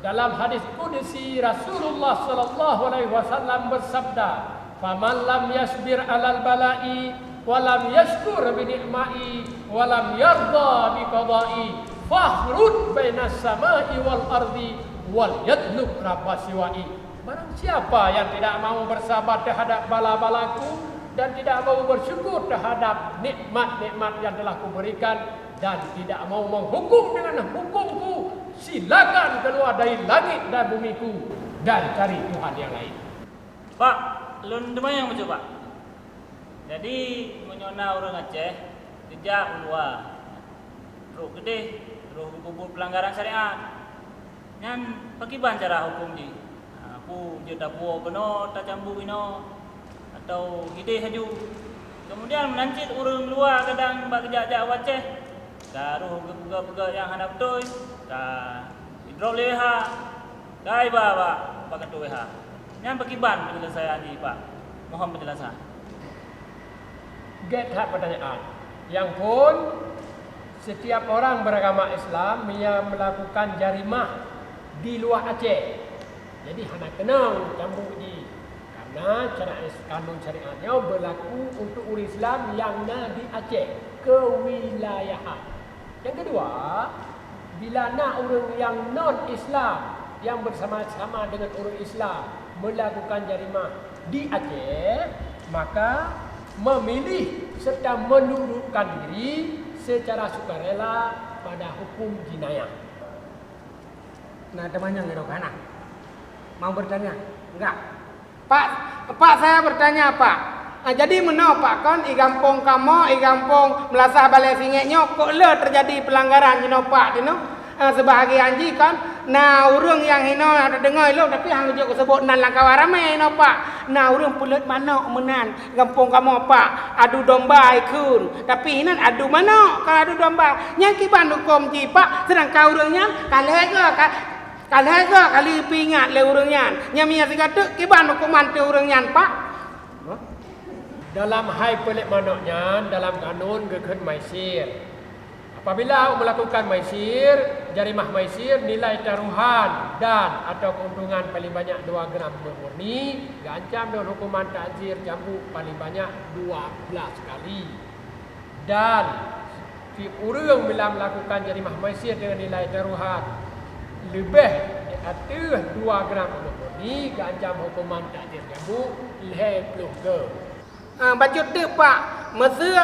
Dalam hadis qudsi, Rasulullah sallallahu alaihi wasallam bersabda, "Faman lam yasbir alal bala'i, wa lam yashkur bi ni'ma'i, wa lam yarda bi qada'i, fahrud bainas sama'i wal ardi, wal yadlub rabba siwa'i." Barang siapa yang tidak mau bersabar terhadap bala-balaku dan tidak mau bersyukur terhadap nikmat-nikmat yang telah kuberikan, dan tidak mau menghukum dengan hukumku, silakan keluar dari langit dan bumiku dan cari Tuhan yang lain. Pak, lôn teumanyong bacut, Pak. Jadi, meunyoe na ureuëng Aceh geujak u luwa, trok keudeh, troh geupeubuet peulanggaran syariat, nyan pakriban cara huköm jih? Ha, peue jeuet tapuwoe keunoe, tacambuek inoe, atawa hideh laju? Keumudian meunan cit ureuëng luwa kadang bak geujak-jak u Aceh, ka roh geupeugah-peugah nyang hana beutôi, ka jidrop lé W H, ka iba bak, bak kantô W H. Nyan pakriban peunyeuleusayan jih, Pak? Mohon penjelasan. Gét that pertanyaan. Nyang phon, setiap orang beragama Islam yang melakukan jarimah di luar Aceh, jadi hana keunong cambuk jih. Karena cara is-, kanun syariat nyoe berlaku untuk ureuëng Islam nyang na di Aceh kewilayahan. Nyang keudua, Bila na ureuëng nyang non Islam nyang bersama-sama dengan ureuëng Islam melakukan jarimah di Aceh, maka memilih serta menundukkan diri secara sukarela pada hukum jinayah. Nah, teman nyang geurok hana. Mau bertanya? Enggak. Pak, Pak, saya bertanya, Pak. Ah, jadi meunoe, Pak, kon i gampông kamoe, i gampông Meulasah Balée Singek nyoe, kok le teujadi peulanggaran jinoe, Pak, jinoe? Ah, seubahagian jih kon na ureuëng nyang hinoe na teudeungoe lom, tapi han geujok geuseubot nan lam kawan ramé jinoe, Pak. Na ureuëng peuleuet manok meunan gampông kamoe, Pak. Adu domba ikheun, tapi hinan adu manok, ka adu domba. Nyan kiban huköm jih, Pak, seudangkan ureuëng nyan ka lhée goe, ka Ka lhée goe kali peuingat lé ureuëng nyan, nyang meunyoe sigoe teuk kiban huköman teuh ureuëng nyan, Pak? Dalam hai peuleuet manok nyan, dalam kanun geukheun maisir. Apabila awak melakukan maisir, jarimah maisir nilai taruhan dan atau keuntungan paling banyak dua gram emas murni, geuancam deungon huköman takzir cambuk paling banyak dua belas kali. Dan si ureuëng bila melakukan jarimah maisir deungon nilai taruhan leubeh di ateueh dua gram emas murni, geuancam huköman takzir cambuk lhée ploh goe. Ah, bacut teuk, Pak, meuseu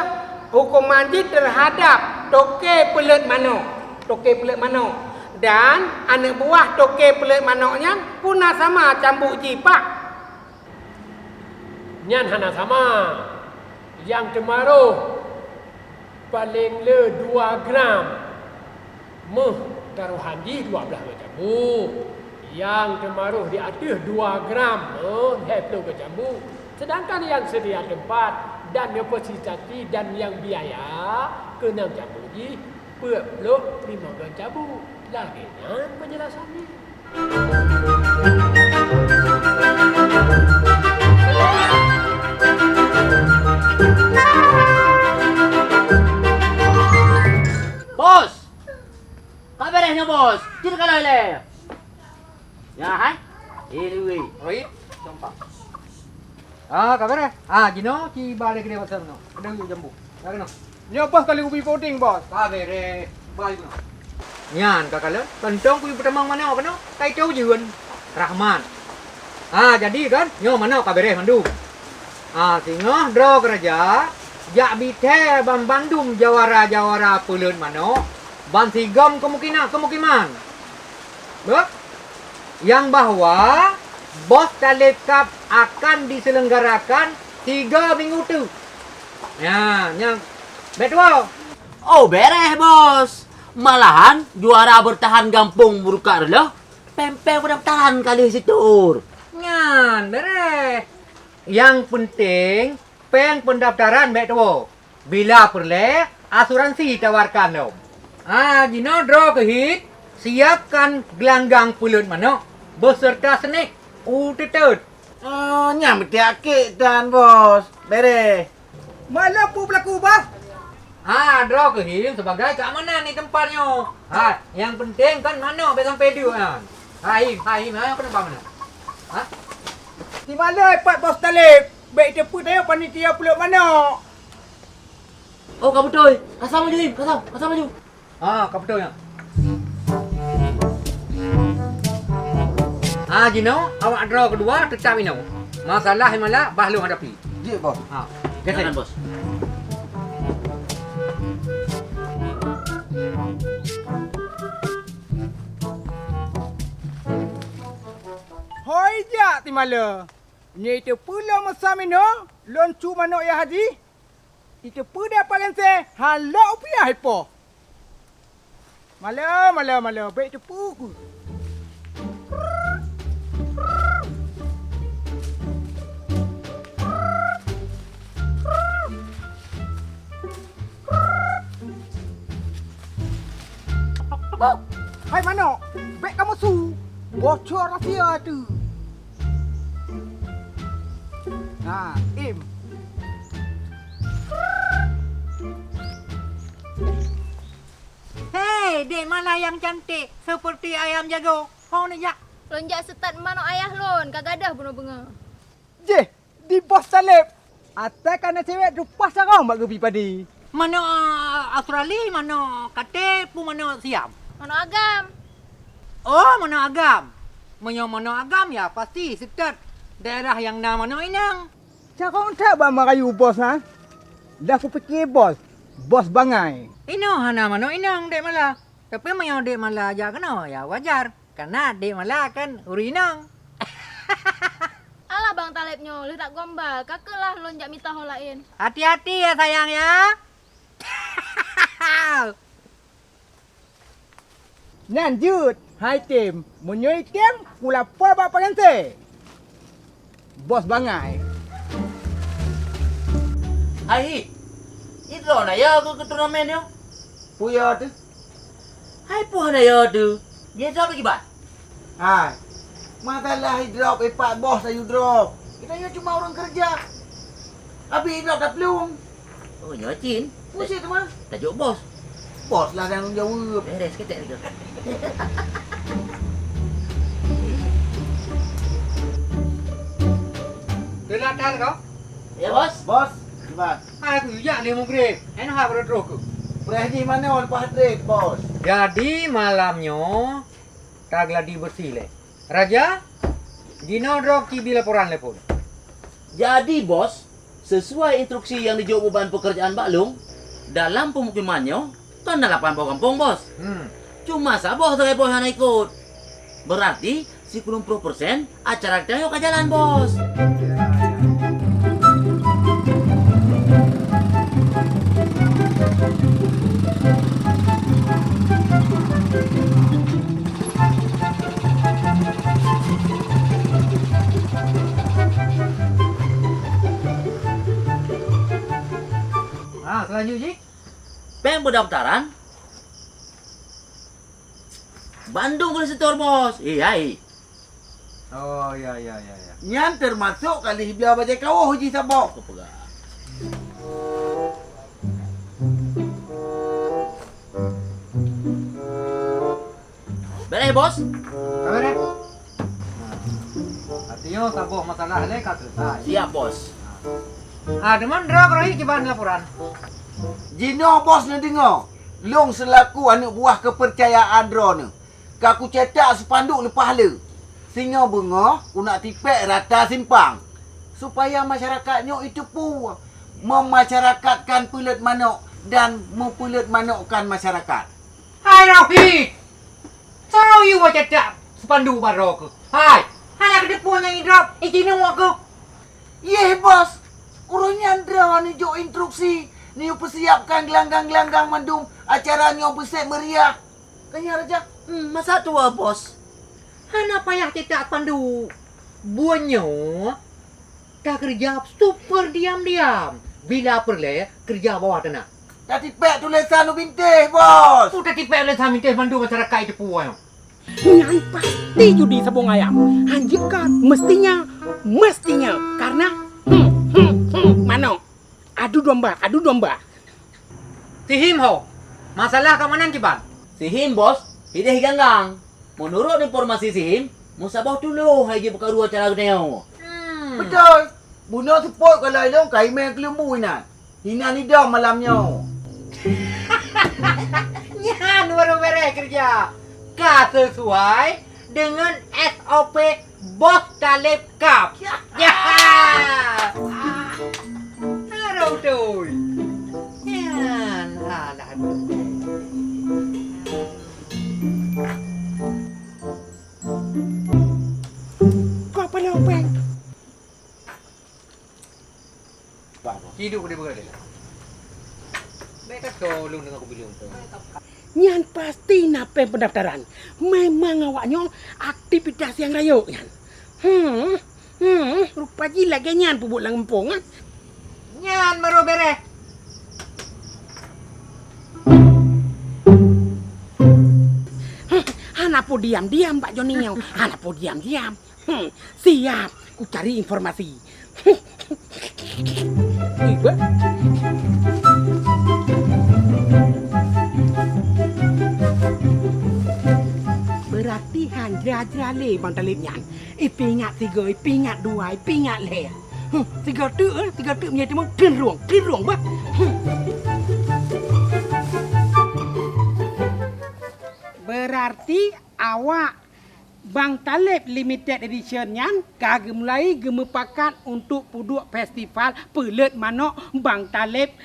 huköman jih teuhadab toke peuleuet manok. Toke peuleuet manok. Dan aneuëk buah toke peuleuet manok nyan pun na sama cambuk jih, Pak. Nyan hana sama. Nyang teumaroh paleng le dua gram, méuh tarohan jih dua blaih goe cambuk. Nyang teumaroh di ateueh dua gram, méuh lhée ploh goe cambuk. Seudangkan nyang seudia teumpat dan neufasilitasi dan nyang biaya keunong cambuk jih peuet ploh limong goe cambuk. Lagée nyan peunjelasan jih. Bos! Ka beres nyoe, Bos! Cit ka lhée lé! Ya, hai? Eh, Lui. Rohit, gampang. Ah, ka beres. Ah, jinoe ci ba lé keudeh pasar nyoe. Keudeh yue jambu. Ka keunoe. Nyoe Bos kali ubi puding, Bos. Ka beres. Ba lé keunoe. Nyan ka kalon, kantong kuyue peutamong manok keunoe. Ka itôh ujeuen. Rahmat. Ah, jadi kan, nyoe manok ka beres mandum. Ah, singoh droe keuraja, jak bithée ban bandum jawara-jawara peuleuet manok, ban sigom keumukinan, keumukiman. Beuh? Nyang bahwa Bos Taleb Cup akan diselenggarakan tiga minggu teuk. Nyan, nyang bèk tuwoe. Oh, beres, Bos. Malahan juara beurtahan gampông Meurukat reuloh, péng-péng peundaftaran ka lheueh situr. Nyan, beres. Nyang peunteng, péng peundaftaran bèk tuwoe. Bila peureulèe, asuransi tawarkan lom. Ha, jinoe droe keuhit, siapkan gelanggang peuleuet manok beuseurta snek u teuteuet. Oh, nyan meutiak kek tan, Bos. Beres. Malom peue beulaku, Bos? Ha, droe keuhit sibagai keamanan di teumpat nyoe. Ha, nyang peunteng kan manok bèk sampai duek nyan. Ha, Him, ha, Him, ha, kenapa manok? Ha? Di mana pat Bos Taleb? Bèk teupeue tanyoe panitia peuleuet manok. Oh, ka beutôi. Ka sam laju, Im. Ka sam, ka sam laju. Ha, ka beutôi nyan. Ha, jinoe awak droe keudua teutap inoe. Masalah Imala bah lôn hadapi. Jeuet, Bos. Ha, gesek. Silakan, Bos. Hôi jak, Timala. Nyoe teupeue lôn meusam inoe, lôn su manok yah jih. Iteupeue deh Pak Gensé, hana lôn piah ipoh. Malô, malô, malô, bèk teupeue kheueh. Hai manok, bèk kamoe su, bocor rahsia teuh. Na, Im. Hei, di mana yang cantik seperti ayam jago? Ho neujak. Lôn jak seutôt manok ayah lôn, ka gadôh bunoe beungoh. Jeh, di Bos Taleb. Asai ka na cewek tupaih sarong bak geubi padi. Manok, ah, Australia, manok katé, peue manok Siam? Manok agam. Oh, manok agam. Meunyoe manok agam, ya pasti seutôt daerah nyang na manok inong. Carông that bak meurayu bos, ha? Dah kupike bos, bos bangai. Inoe hana manok inong, Dek Mala. Tapi meunyoe Dek Mala jak keunoe, ya wajar. Karena Dek Mala kan ureueng inong. Alah Bang Taleb nyoe, lheueh that gombal, ka keuh lah lôn jak mita ho laén. Hati-hati ya sayang ya. Nyan jeuet, hai tem. Meunyoe item, kulapoe bak Pak Ganse. Bos bangai. Hai, idroe na ya keu, keu turnamen nyoe? Peue ya teuh? Hai, peue hana ya teuh? Biasa lagi, Bang. Hai, masalah idrop, ipak bos ayu drop. Kita nyoe cuma ureueng keureuja. Abi idrop taplueng. Oh, nyoe cit. Pusing teuma. Tajok bos. Bos lah tanggung jaweueb. Beres ketek tu. Teulat that kau? Ya, bos. Bos, kiban? Hai, aku jak lé mugreb. Eno hak baru troh ku. Preh jih manoe leupah treb, bos. Jadi malam nyoe tagladi bersih lé. Raja, jinoe droe kibi laporan lé phon. Jadi, Bos, sesuai instruksi nyang neujok beuban peukeurjaan bak lôn, dalam pemukiman nyoe kon na lapan boh gampông, Bos. Hmm. Cuma saboh sagai bos hana ikot. Berarti sikureueng ploh persen acara geutanyoe ka jalan, Bos. Ha, selanjut jih? Péng pendaftaran bandum ka lheueh setor, Bos. Eh, hai. Oh, ya, ya, ya, ya. Nyan teumasok ka lheueh bloe bajèe kawöh jih saboh. Aku peugah. Beres, Bos? Ka beres. Artinya saboh masalah lé ka selesai. Siap, Bos. Ah, deungon droe keureuh kiban laporan. Jinoe, Bos, neudeungoe. Lôn seulaku aneuk buah keupeurcayaan droeneuh, ka kucetak spanduk leupah lé. Singoh beungoh kuneuk tipék rata simpang, supaya masyarakat nyoe jiteupeue memasyarakatkan peuleuet manok dan meupeuleuet manokkan masyarakat. Hai Rohit! Soe yue cetak spanduk bak droe keuh? Hai! Hana kateupeue nyang idrop, icinoe keuh. Yeh, Bos! Uroe nyan droe neujok instruksi, neuyue peusiapkan geulanggang-geulanggang mandum acara nyoe beusép meuriah. Ka nyan, Raja? Hmm, masa tuwoe, Bos. Hana payah cetak spanduk. Bunoe takeureuja super diam-diam. Bila peureulée keureuja bawah tanah. Tatipék tulésan u bintéh, Bos. Peue tatipék tulésan bintéh mandum masyarakat jiteupeue nyoe. Nyan pasti judi sabong ayam. Hanjeuet ka, mestinya, mestinya. Karena, hmm, hmm, hmm, manok. Adu domba, adu domba. Sihim ho, masalah keamanan kiban? Sihim, Bos, hideh ganggang. Meunurot informasi Sihim, meusaboh tuloh hai jipeukaru acara geutanyoe. Hmm. Beutôi. Bunoe seupôt ka lheueh lôn ka imé keuleumbu inan. Inan idong malam nyoe. Nyan baru beres keureuja. Ka sesuai deungon S O P Bos Taleb Cup. Ya. Ya. Harôh beutôi. Nyan, alah, beutôi. Kau apa lopeng? Bah, bah. Hidup dia berada. Baik kata ulun dengan kubilung tu. Nyan pasti na péng pendaftaran. Memang awak nyoe aktivitas nyang rayeuk nyan. Hmm, hmm, rupa jih lagèe nyan peubuet lam gampông, eh. Nyan baru beres. Hmm, hana po diam-diam Pak Joni nyoe. Hana po diam-diam. Hmm, siap, ku cari informasi. Iba. Berarti han jra-jra lé Bang Talib nyan. Ipingat sigoe, ipingat dua, ipingat lhèe. Hmm, sigoe teuk, eh, sigoe teuk meunyo teuma keunrueng, keunrueng bah. Hmm. Berarti awak Bang Taleb Limited Edition nyan ka geumulai geumeupakat untuk peuduek festival peuleuet manok Bang Taleb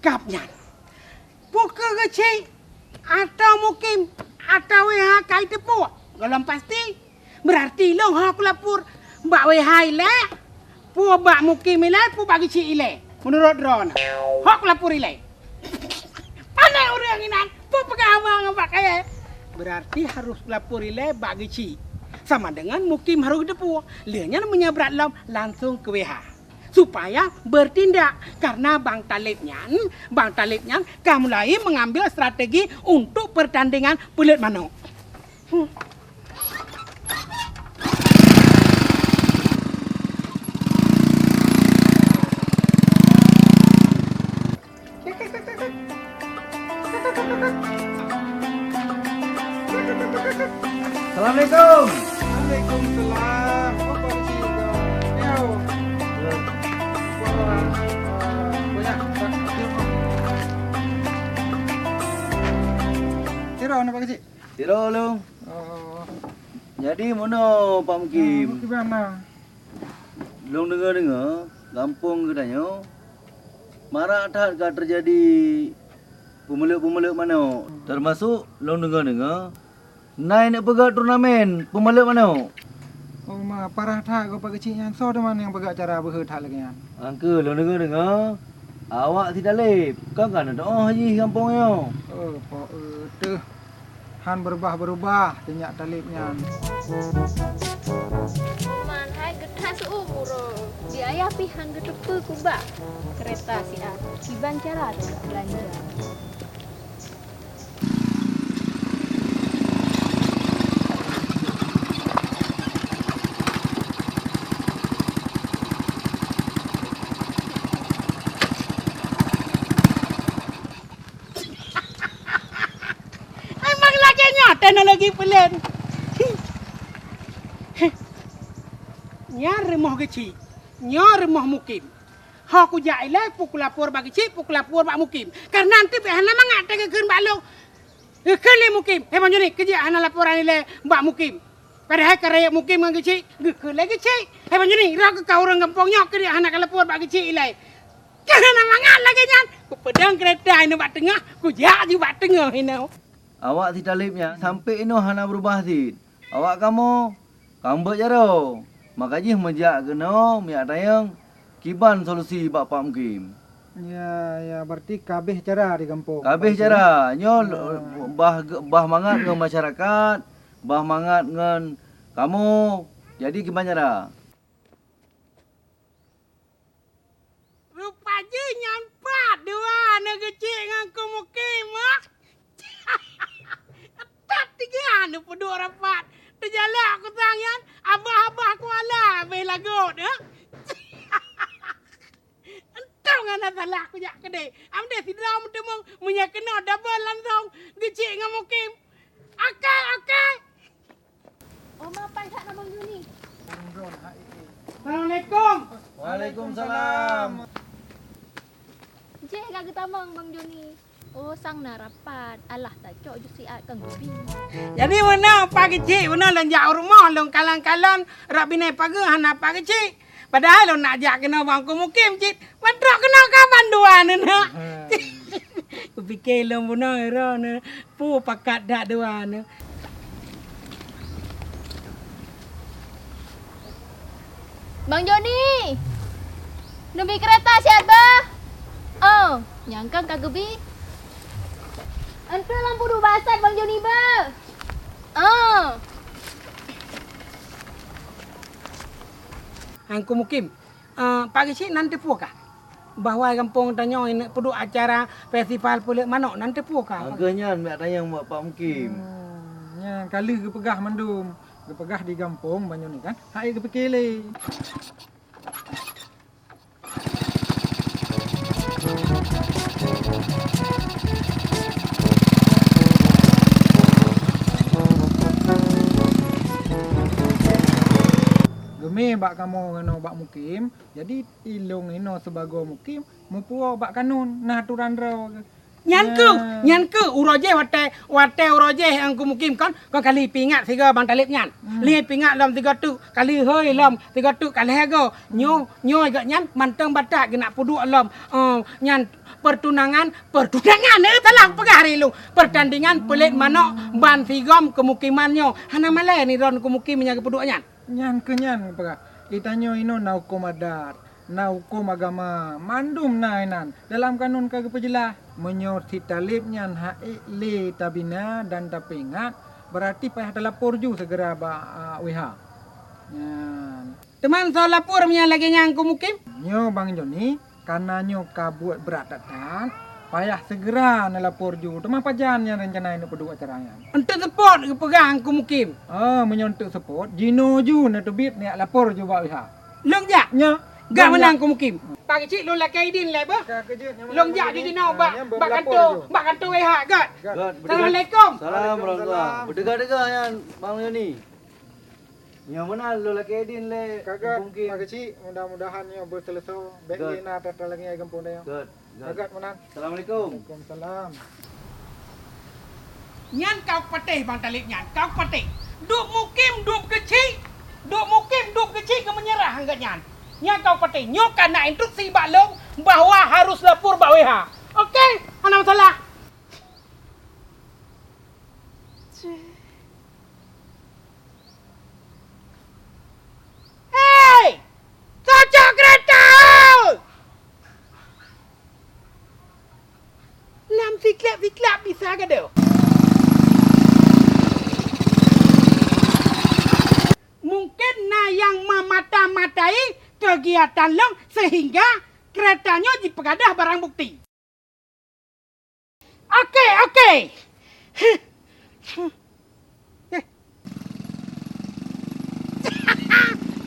Cup nyan. Peu kheueh Geuchik, atawa Mukim, atawa W H ka jiteupeue? Gohlom pasti. Berarti lôn ho kulapor bak W H ilée, peue bak Mukim ilée, peue bak Geuchik ilée. Meunurot droeneuh, ho kulapor ilée. Pandai ureuëng inan, peue peugah haba ngon bak kayée. Berarti harôh kulapor ilée bak Geuchik. Sama deungon Mukim harôh geuteupeue. Lheueh nyan meunyoe brat lom, langsong keu W H. Supaya bertindak, karena Bang Taleb nyan, Bang Taleb nyan ka mulai mengambil strategi untuk pertandingan peuleuet manok. Hmm. Assalamualaikum. Waalaikumsalam. Apa sih itu? Yo. Wah, banyak. Sira, anak Pak Kecik? Sira, Long. Oh. Jadi, meunoe, Pak Mukim? Ah, Mukim mana? Lôn deungoe-deungoe, gampông geutanyoe marak that ka teujadi peumeuleuek-peumeuleuek manok. Teumasok lôn deungoe-deungoe, na neuk peugöt turnamen peumeuleuek manok. Oh ma, parah that goe Pak Keuchik nyan. Soe teuma nyang peugöt acara beuhe that lagèe nyan? Angkeue lôn deungoe-deungoe, awak si Taleb, kan ka neuteu'oh jih gampông nyoe. Oh, po, eh, teuh. Han beurubah-beurubah teunyak Taleb nyan. Man hai geutra seu-umu uroe, di ayah pih han geuteupeue kubah. Keureta siat, kiban cara teuka beulanja. Memang lagèe nyoe teknologi peulén. Nyan rumoh Geuchik, nyoe rumoh Mukim. Ho kujak ilèe, peu kulapor bak Geuchik, peu kulapor bak Mukim. Kareuna eunteuk pih hana mangat teugeukheun bak lôn. Geukheun lé Mukim, "Hei Bang Joni, keujiak hana laporan ilèe bak Mukim." Padahai ka rayeuk Mukim ngon Geuchik, geukheun lé Geuchik. "Hei Bang Joni, droe keuh ka ureueng gampông nyoe, keujiak hana ka laporan bak Geuchik ilèe." Kan hana mangat lagèe nyan. Kupeudong keureta inoe bak teungoh, kujak jih bak teungoh inoe. Awak si Taleb nyan sampoe inoe hana beurubah cit. Awak kamoe ka mubuet jaroe, maka jih meujak keunoe miyak tayong kiban solusi bak Pak Mukim. Ya, ya, berarti ka abéh cara di gampông. Ka abéh cara. Nyoe bah, bah mangat ngon masyarakat, bah mangat ngon kamoe. Jadi kiban cara. Rupa jih nyan pat dua aneuk Geuchik ngon Ku Mukim, ah. That tiga aneuk peuduek rapat. Teujalak kutang nyan, abah-abah kuala abéh lagot, ah. Entong hana salah kujak keudeh. Amdeh sidroe meuteumong, meunyoe keunoe double langsong Geuchik ngon Mukim. Oke, oke. Oma, pai that na Bang Joni. Assalamualaikum. Waalaikumsalam. Jih ka geutamong Bang Joni. Oh, sang na rapat. Alah, tacok ju siat kang geubi. Jadi meunoe Pak Geuchik, meunoe lôn jak u rumoh, lôn kalon-kalon, rot binéh pageue hana Pak Geuchik. Padahai lôn nak jak keunoe bak Ku Mukim cit. Meutrok keunoe kaban dua neuh, nak. Kupike lôn bunoe droeneuh, peue pakat that dua neuh. Bang Joni! Neubi keureta siat bah! Oh, nyang kang ka geubi. Enteuk lampu duek basat Bang Joni bah! Oh! Angku Mukim, Eh, Pak Geuchik nan teupeue kah bahwa gampông tanyoe neuk peuduek acara festival peuleuet manok, nan teupeue kah? Angkeuh nyan miyak tanyong bak Pak Mukim. Hmm, nyan ka lheueh geupeugah mandum. Geupeugah di gampông Bang Joni kan. Hai geupike lé. Geumé bak kamoe ngon bak Mukim, jadi ilôn inoe sibagoe Mukim mupuwoe bak kanun na aturan droe. Nyan keuh, nyan keuh uroe jéh watèe, watèe uroe jéh Teungku Mukim kon, kon kali peuingat sigoe Bang Taleb nyan. Hmm. Lé peuingat lom sigoe teuk, kali hôi lom sigoe teuk ka lhèe goe. Nyoe, nyoe geuh nyan mantong batat geunak peuduek lom. Oh, nyan pertunangan, pertunangan, eh, salah peugah hari lu. Pertandingan peulét manok ban sigom keumukiman nyoe. Hana malèe ni droen keumukim nyang geupeuduek nyan. Nyan keuh nyan peugah. Di tanyoe inoe na hukôm adat, na hukôm agama, mandum na inan. Dalam kanun ka geupeujeulaih, meunyoe si Taleb nyan hak ék lé tabina dan tapeuingat, berarti payah talapor ju segera bak, ah, W H. Nyan. Teuma soe lapor meunyan lagèe nyan Teungku Mukim? Nyoe Bang Joni, karena nyoe ka buet brat that-that, payah segera neulapor ju. Teuma pajan nyang rencana neupeuduek acara nyan? Untuk seupôt geupeugah Teungku Mukim. Oh, meunyoe untuk seupôt, jinoe ju neuteubiet neujak lapor ju bak W H. Lôn jak? Nyoe. Gak meunan Teungku Mukim. Pagi cit lôn lakèe idin lé beuh. Lôn jak ju jinoe bak, bak kantor, bak kantor W H, gèt. Gèt. Assalamualaikum. Salam warahmatullah. Beuteuga-teuga nyan Bang Joni. Nyoe meunan lôn lakèe idin lé Teungku Mukim. Ka gèt, Pak Keuchik, mudah-mudahan nyoe beuseuleusoe. Bèk lé na atra-atra lagèe nyan gampông tanyoe. Gèt, gèt. Ka gèt meunan. Assalamualaikum. Waalaikumsalam. Nyan ka kupatéh Bang Taleb nyan, ka kupatéh. Teungku Mukim, Teungku Keuchik, Teungku Mukim, Teungku Keuchik ka meunyeurah gèt nyan. Nyan ka kupatéh. Nyoe ka na instruksi bak lôn bahwa harus lapor bak W H. Oke, hana masalah. Hei! Cocok keureta! Lam siklab-siklab bisa gadôh. Mungken na nyang meumata-matai keugiatan lôn seuhingga keureta nyoe jipeugadôh barang bukti. Oke, oke.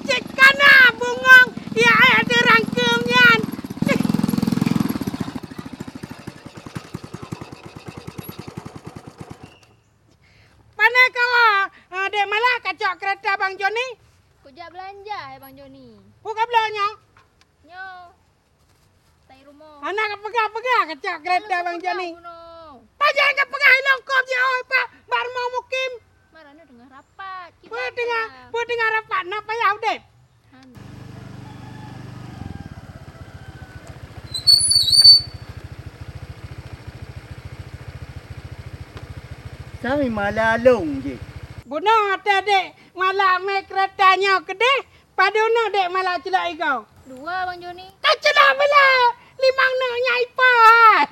Cit kana bungong ya ayah dirangkeum nyan. Pane kawa, eh, Dek Mala kacok keureta Bang Joni? Kujak beulanja, eh, Bang Joni. Peue ka bloe nyoe? Nyoe. Tai rumoh. Hana kapeugah-peugah kacok keureta Bang Joni. Pajan kapeugah inong kop jiôh bak, bak rumoh Mukim. Marana teungoh rapat. Peue teungoh, peue teungoh rapat, na payah udép. Hana. Sami mala lôn jih. Bunoe até Dek Mala mé keureta nyoe keudeh. Padum neuk Dek Mala ceulak igoe? Dua, Bang Joni. Ka ceulak bela limong neuk nyan ipat.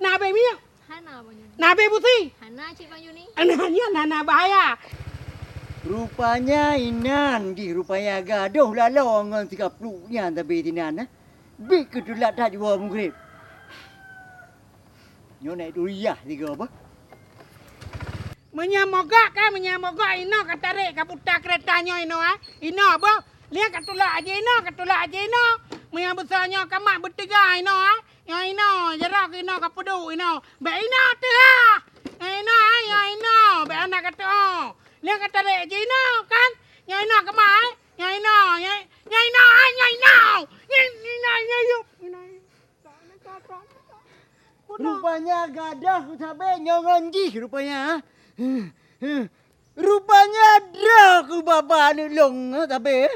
Na abéh minyeuk? Hana, Bang Joni. Na abéh busi? Hana cit, Bang Joni. Nah, nyan hana bahaya. Rupanya inan jih rupanya gadôh laloe ngon si Kapluk nyan sabe sinan, eh. Bit keu teulat that jiwoe mugreb. Nyoe naik duriah tiga apa? Meunyoe mogok kan, meunyoe mogok inoe ka tarek ka puta keureta nyoe inoe, eh. Inoe boh. Liang ka tulak aja inoe, ka tulak aja inoe. Meunyoe beusoe nyoe ka mat beuteuga inoe, eh. Nyoe inoe, jaroe keu inoe ka peuduek inoe. Bèk inoe teuh, ha. Nyoe inoe, eh, nyoe inoe. Bèk hana ka teuh. Liang ka tarek aja inoe kan. Nyoe inoe ka mat, eh. Nyoe inoe, nyoe, nyoe inoe, eh, nyoe inoe. Nyoe inoe, nyoe inoe. Rupanya gadôh sabe nyoe ngon jih rupanya, ha? Rupanya droe keu baba aneuk lôn, ha, sabe, ha?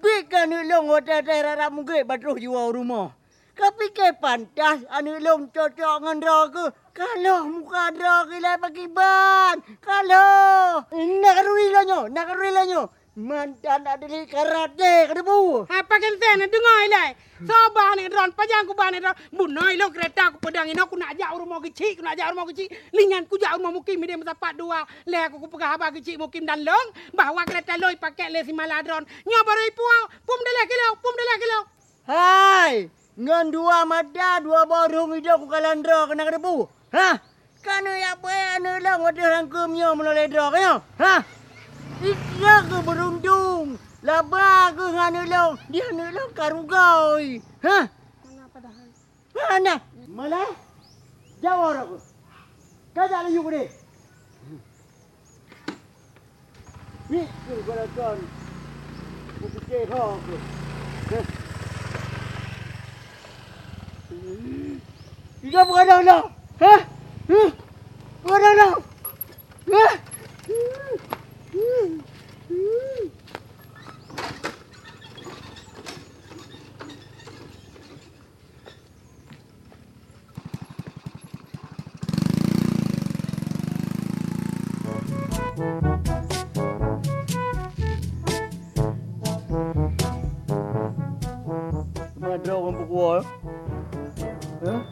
Bit keu aneuk lôn watèe-watèe rab-rab mugreb batroh jiwoe u rumoh. Kapike pantas aneuk lôn cocok ngon droe keuh? Ka lheueh muka droe keuh ilèe pakiban. Ka lheueh. Na khanuri lôn nyoe, na khanuri lôn nyoe. Mantan adelik karat deh, ka teupeue? Hai, pajan sèe neudeungö ilèe. Soe ba aneuk droen, pajan kuba aneuk droen. Bunoe ilôn keureta kupeudong inoe, kunak jak u rumoh Keuchik, kunak jak u rumoh Keuchik. Linyan kujak u rumoh Mukim, idéh meusapat dua. Lheueh aku kupeugah haba Keuchik Mukim dan lôn bahwa keureta lôn ipakèk lé si mala droen. Nyoe baru ipuwoe, peumeudaleh keu lôn, peumeudaleh keu lôn. Hai! Ngon dua mata, dua boh rhueng idong kukalon droe keunan keudeue. Hah? Ka neujak beuet aneuk lôn watèe rangkeum nyoe meunulèe droe keuh nyoe? Hah? Ikra keuh beuruntung, laba keuh ngon aneuk lôn, di aneuk lôn ka rugoe. Hah? Hana. Malah? Jawa droe keuh. Ka jak laju keudeh. Nyoe keuh balasan kupike ho keuh. Heh. Tiga peukadang dah. Hah? Huh? Peukadang dah. Hah? Teuma droe ureueng peukuwoe? Hah?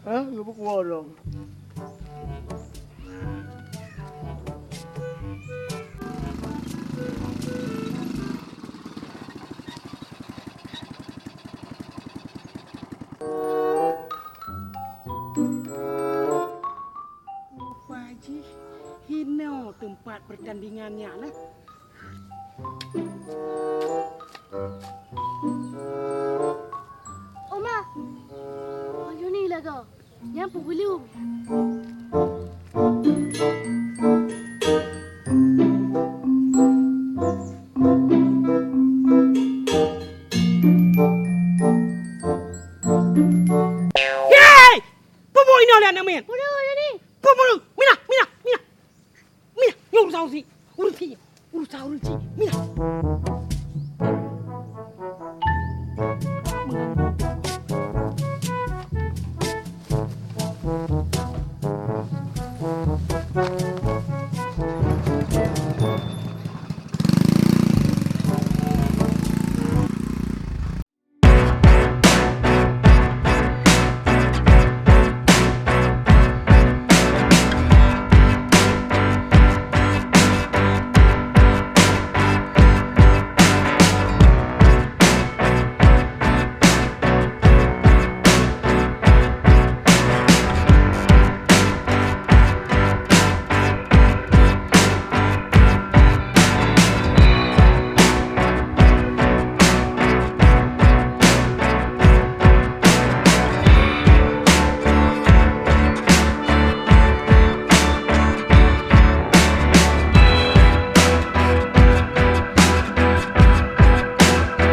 Hah? Ureueng peukuwoe droe? Rupa jih hinoe teumpat peurtandingan nyan na. Oma, Mak Joni lagoe. Nyan peubulum. Hei! Peue buet inoe lé aneuk miet? Peue buet inoe? Peue buet? Mina, mina, mina. Mina, nyoe urusan ureueng syiek. Ureueng syiek. Urusan ureueng syiek. Mina.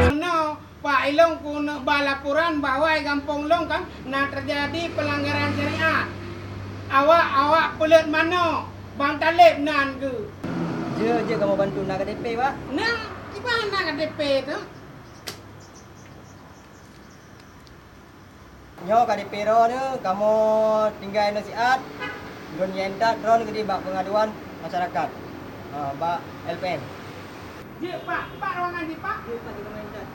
Meunoe, Pak, ilôn keuneuk ba laporan bahwa di gampông lôn kan na teujadi peulanggaran syariat. Awak, awak peuleuet manok, bang taleb nan geuh. Jeuet, jeuet kamoe bantu, na K T P, Pak? Na, kiban na K T P teuh? Nyoe K T P droeneuh, kamoe tinggai nyoe siat, lôn nyang that droeneuh keudeh bak peungaduan masyarakat, ha, bak L P M. Jeuet, Pak. Bak ruangan jih, Pak. Jeuet, Pak, jeuet, Pak.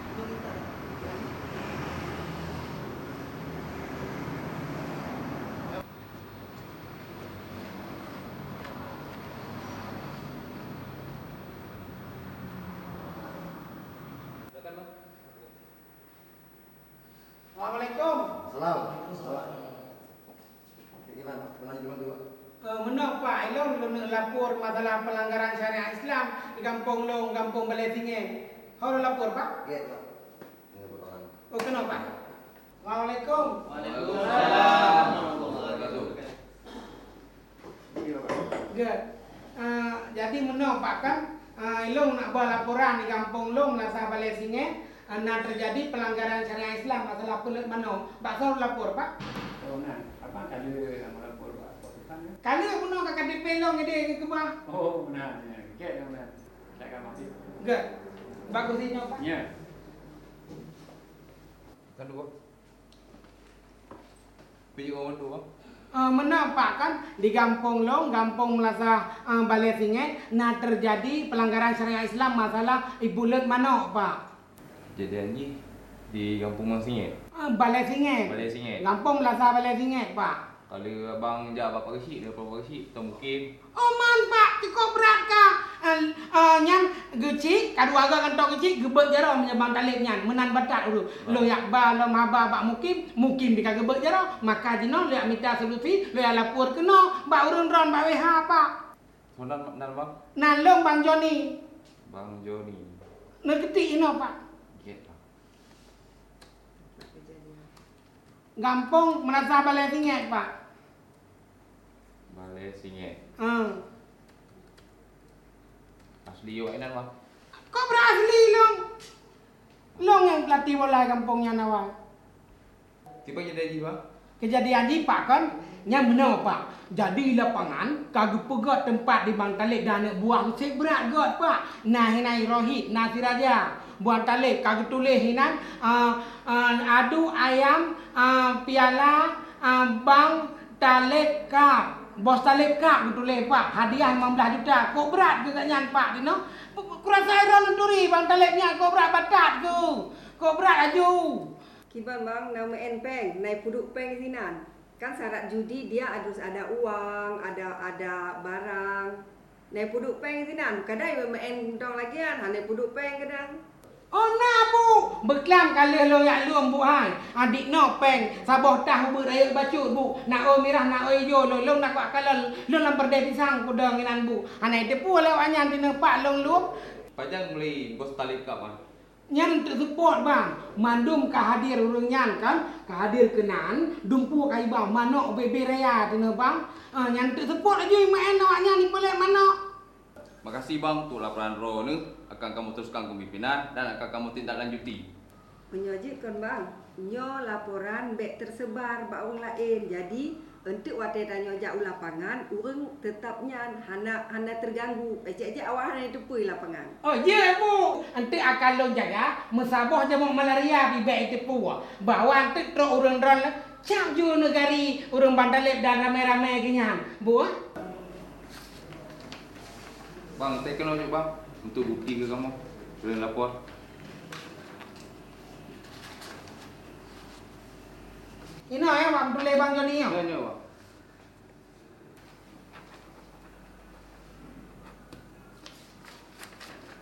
Assalamualaikum. Salam. Salam. Gimana? Pernah di mana, Pak? Eh, meunoe, Pak, ilôn lôn lapor masalah peulanggaran syariat Islam di gampông lôn, gampông Balai Singèng. Ho lôn lapor, Pak? Ya, Pak. Ini buat orang. Oh, keunoe, Pak. Assalamualaikum. Waalaikumsalam warahmatullahi wabarakatuh. Gèt. Ah, jadi meunoe, Pak, kan, ah, ilôn na ba laporan di gampông lôn, Meunasah Balai Singèng, ah, na teujadi peulanggaran syariat Islam masalah peuleuet manok. Bak soe lapor, Pak? Oh, na. Abang ka lheueh na meulapor bak Pak Sultan, ya? Ka lheueh bunoe ka K T P lôn idéh keu keubah. Oh, na, na. Gèt, na, na. Gèt. Bak kursi nyoe, Pak. Ya. Kan dua. Pijak orang tu, Bang. Eh, meunan, Pak, kan di gampông lôn, gampông Meunasah, eh, Balai Singèng, na teujadi peulanggaran syariat Islam masalah ibuleut manok, Pak. Kejadian jih di gampông Balai Singèng? Eh, Balai Singèng. Balai Singèng. Gampông Meunasah Balai Singèng, Pak. Kalau abang jak bak Pak Geuchik, deungon Pak Geuchik, atau mungkin Oh man, Pak, cukôp brat ka. Eh, eh, nyan Geuchik, ka dua gak kantô Geuchik, geubeuet jaroe meunyoe bang taleb nyan, meunan batat ureueng. Lôn yak ba lom haba bak Mukim, Mukim pih ka geubeuet jaroe, maka jinoe lôn yak mita solusi, lôn yak lapor keunoe bak ureueng droen bak W H, Pak. Soe nan, nan, Bang? Nan lôn Bang Joni. Bang Joni. Neukeutik inoe, Pak. Gèt, Bang. Gampông Meunasah Balai Singèng, Pak. Balai Singèng. Ah. Asli awak inan, Bang? Kok brat asli lôn? Lôn nyang pelatih bola gampông nyan awai. Tiba jadi, Bang? Keujadian jih, Pak, kon? Nyan meunoe, Pak. Jadi, lapangan ka geupeugöt teumpat di Bang Taleb dan aneuk buah, seb brat göt, Pak. Na hinan Rohit, na si Raja. Bang Taleb ka geutuléh hinan, ah, ah, adu ayam, ah, piala, ah, Bang Taleb Cup. Bos Taleb Cup geutuléh, Pak. Hadiah limong blaih juta. Kok brat keu gobnyan, Pak, dinoe? Kurasa heran lôn turi, Bang Taleb nyan kok brat batat keu. Kok brat laju. Kiban bang, na meu'en péng, na peuduek péng sinan. Kan syarat judi dia harus ada uang, ada, ada barang. Na peuduek péng sinan, kadang meu'en dong lagèe nyan, hana peuduek péng kadang. Oh na, Bu, beuklam ka lheueh lôn jak lom, Bu, hai. Adik noe péng, saboh tah ubit rayeuk bacut, Bu. Na ôi mirah, na ôi ijo, lôn, lôn na kuak kalon, lôn lam peureudèe pisang kudong inan, Bu. Hana iteupeue lé awaknyan dinoe pat lôn lom. Pajan meuli Bos Taleb Cup, ah? Nyan teuk seupôt, Bang. Mandum ka hadir ureueng nyan kan, ka hadir keunan, dumpeue ka iba manok bèe-bèe raya dinoe, Bang. Ah, nyan teuk seupôt laju imeu'en awaknyan ipeulét manok. Makasih, Bang, untuk laporan droeneuh. Akan kamoe teruskan keu pimpinan dan akan kamoe tindak lanjuti. Meunyoe jeuet kon, Bang, nyoe laporan bèk tersebar bak ureueng laén. Jadi, eunteuk watèe tanyoe jak u lapangan, ureueng teutap nyan hana, hana teuganggu. Ejek-ejek awak hana jiteupeue lapangan. Oh, jeuet, Bu. Eunteuk akan lôn jaga, meusaboh jamok malaria pih bèk jiteupeue. Bahwa eunteuk trok ureueng droeneuh, cap ju neugari ureueng Bang Taleb dan ramè-ramè geuh nyan, Bu, eh. Bang, teukeunong jok, Bang, untuk bukti keu kamoe. Ulôn lapor. Inoe, ya, Bang, tuléh Bang Joni, ya. Ya, ya, Bang.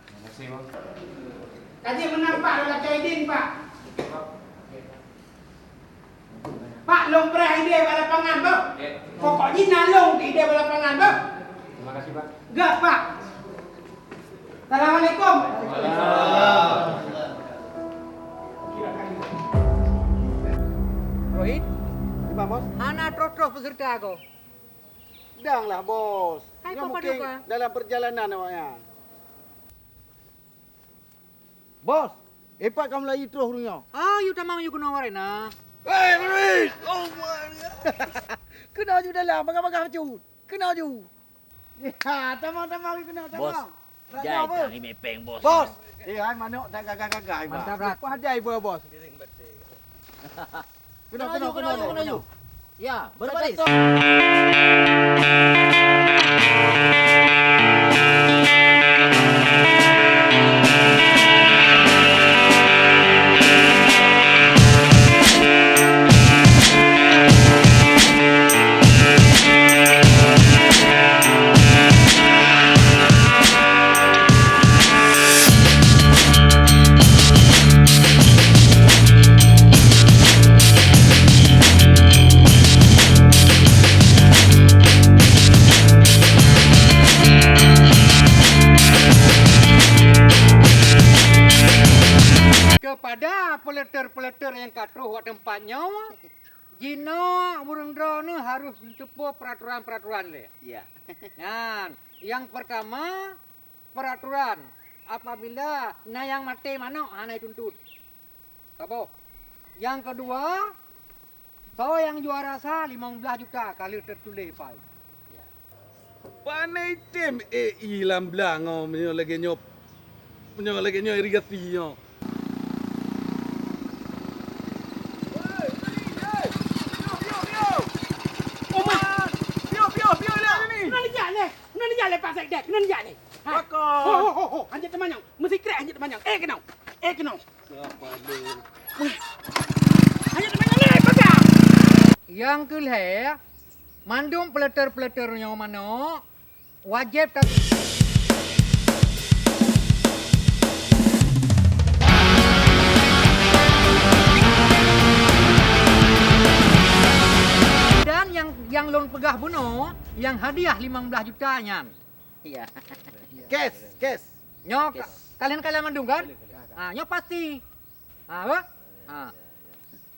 Terima kasih, Bang. Ka jeuet meunan, Pak, lôn lakèe idin, Pak. Pak, lôn preh idéh bak lapangan, beuh. Ya. Pokok jih na lôn idéh bak lapangan, beuh. Terima kasih, Pak. Gèt, Pak. Assalamualaikum. Waalaikumsalam. Rohit? Gimana, Bos? Hana troh-troh peserta ko. Dang lah, Bos. Hai, nyoe mungkin dalam perjalanan awaknyan. Bos, eh, pat ka mulai troh ureueng nyoe. Ah, yue tamong yue keunoe arena. Hei, Rohit! Oh, my God. Keunoe ju dalam, bagah-bagah bacut. Keunoe ju. Ya, tamong, tamong, keunoe, tamong. Bos, jai tang imè péng, Bos. Bos. Eh, hai manok dak gagah-gagah, Bos. Mantap, Bos. Padai, Bos. Keunoe, keunoe, keunoe, keunoe. Ya, berbaris. Kepada peleter-peleter nyang ka troh bak teumpat nyoe, jinoe ureueng droeneuh harôh neuteupeue peuratoran-peuratoran lé. Ya. Nyan, nyang peurtama, peuratoran, apabila na nyang maté manok hana jituntot. Saboh. Nyang keudua, soe nyang juara sa limong blaih juta ka lheueh teutuléh pai. Pane item ék i lam blang nyoe meunyoe lagèe nyoe, meunyoe lagèe nyoe irigasi nyoe. Oma! Piôh, piôh, piôh, lé ni! Keunoe dijak lé! Keunoe dijak lé Pak Sekdes! Keunoe dijak lé! Hai! Pakon? Ho, ho, ho, ho! Hanjeuet teumanyong! Meusikrek hanjeuet teumanyong! Eh, keunoe! Eh, keunoe! Apa lu? Hanjeuet teumanyong lé, peugah! Nyang keu lhèe, mandum peuleter-peuleter nyoe manok, wajéb ta-, dan nyang, nyang lôn peugah bunoe, nyang hadiah limong blaih juta nyan. Iya. Cash, cash. Nyoe ka-, kalian, kalian mandum kan? Ah, nyoe pasti. Ah, apa? Ah.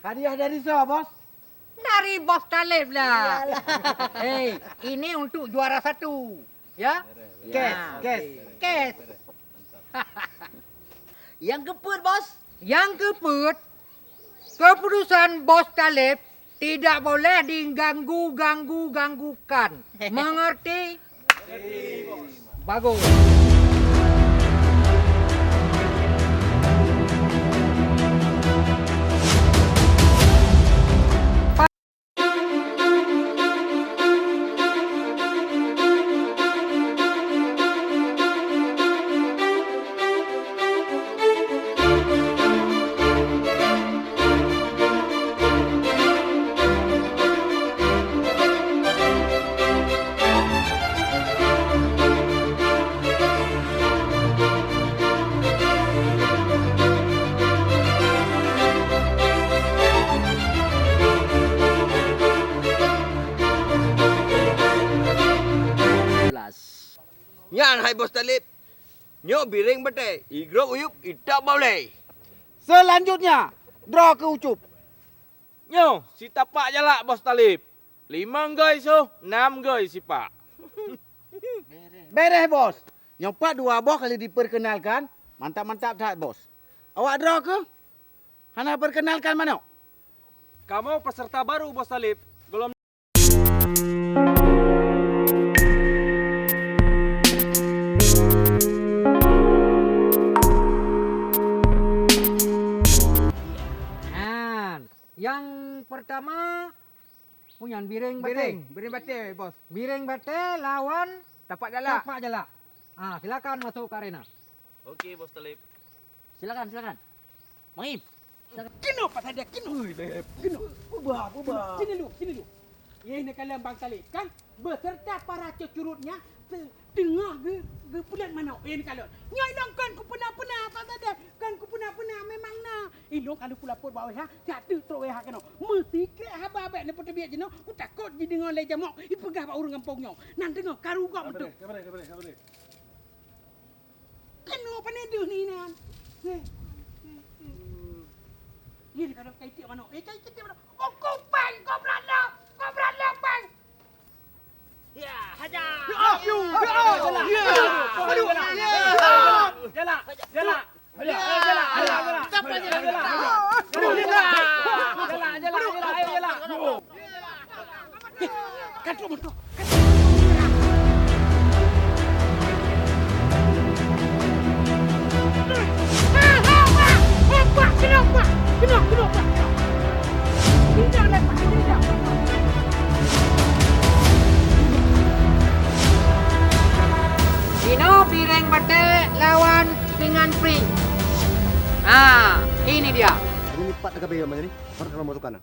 Hadiah dari soe, Bos? Dari Bos Taleb lah. Iyalah. Hei, ini untuk juara satu. Ya? Cash, cash. Cash. Nyang keupeuet, Bos? Nyang keupeuet, keputusan Bos Taleb Tidak boleh diganggu-ganggu-ganggukan. Mengerti? Bagus. Nyan hai Bos Talib, nyoe bireng batée, igrok uyueb, itak baulée. Seulanjutnya, droe keu ucup. Nyoe, sitapak jalak Bos Talib. Limong goi soh, nam goi sipak. Beres, Bos. Nyoe pat dua boh kali diperkenalkan, mantap-mantap that, Bos. Awak droe keuh hana perkenalkan manok? Kamoe peserta baru, Bos Talib. Gohlom Nyan, nyang pertama, oh, nyan bireng batée. Bireng, bireng batée, Bos. Bireng batée lawan tapak jalak. Tapak jalak. Ah, silakan masuk ke arena. Oke, Bos Talib. Silakan, silakan. Maim. Silakan. Keunoe pasal dia, keunoe. Ui, leh. Keunoe. Ubah, ubah. Sini dulu, sini dulu. Yeh, neukalon Bang Talib, kan? Beserta para ceurutnya te-, teungoh ge-, geupeulét manok. Yeh, neukalon. Nyoe ilong kon kupeuna-peuna pasal dia. Kon kupeuna-peuna memang na. Ilong kalau kulapor bak W H, siat teuk trok W H keunoe. Meusikrek haba bék neupeuteubiet jinoe, kutakot jideungoe lé jamok, ipeugah bak ureuëng gampông nyoe. Nan deungoe, karu gob beutôi. Sabar, sabar, sabar, sabar. Keunoe pane deuh ni nan. Heh. Ni ka dok kai tiek manok. Eh, kai tiek manok. Oh, ko péng, ko brat lom. Ko brat lom péng. Ya, haja. Ya, ya, ya. Aduh, ya. Jalak, jalak. Jalak, jalak, jalak, jalak. Jalak, jalak, jalak, jalak. Jalak, jalak, jalak, jalak. Heh, ka trok moto. Inoe bireng batée lawan singan pring. Ha, ini dia. Ini pat teuka beu macam ni, baru dalam masukkan.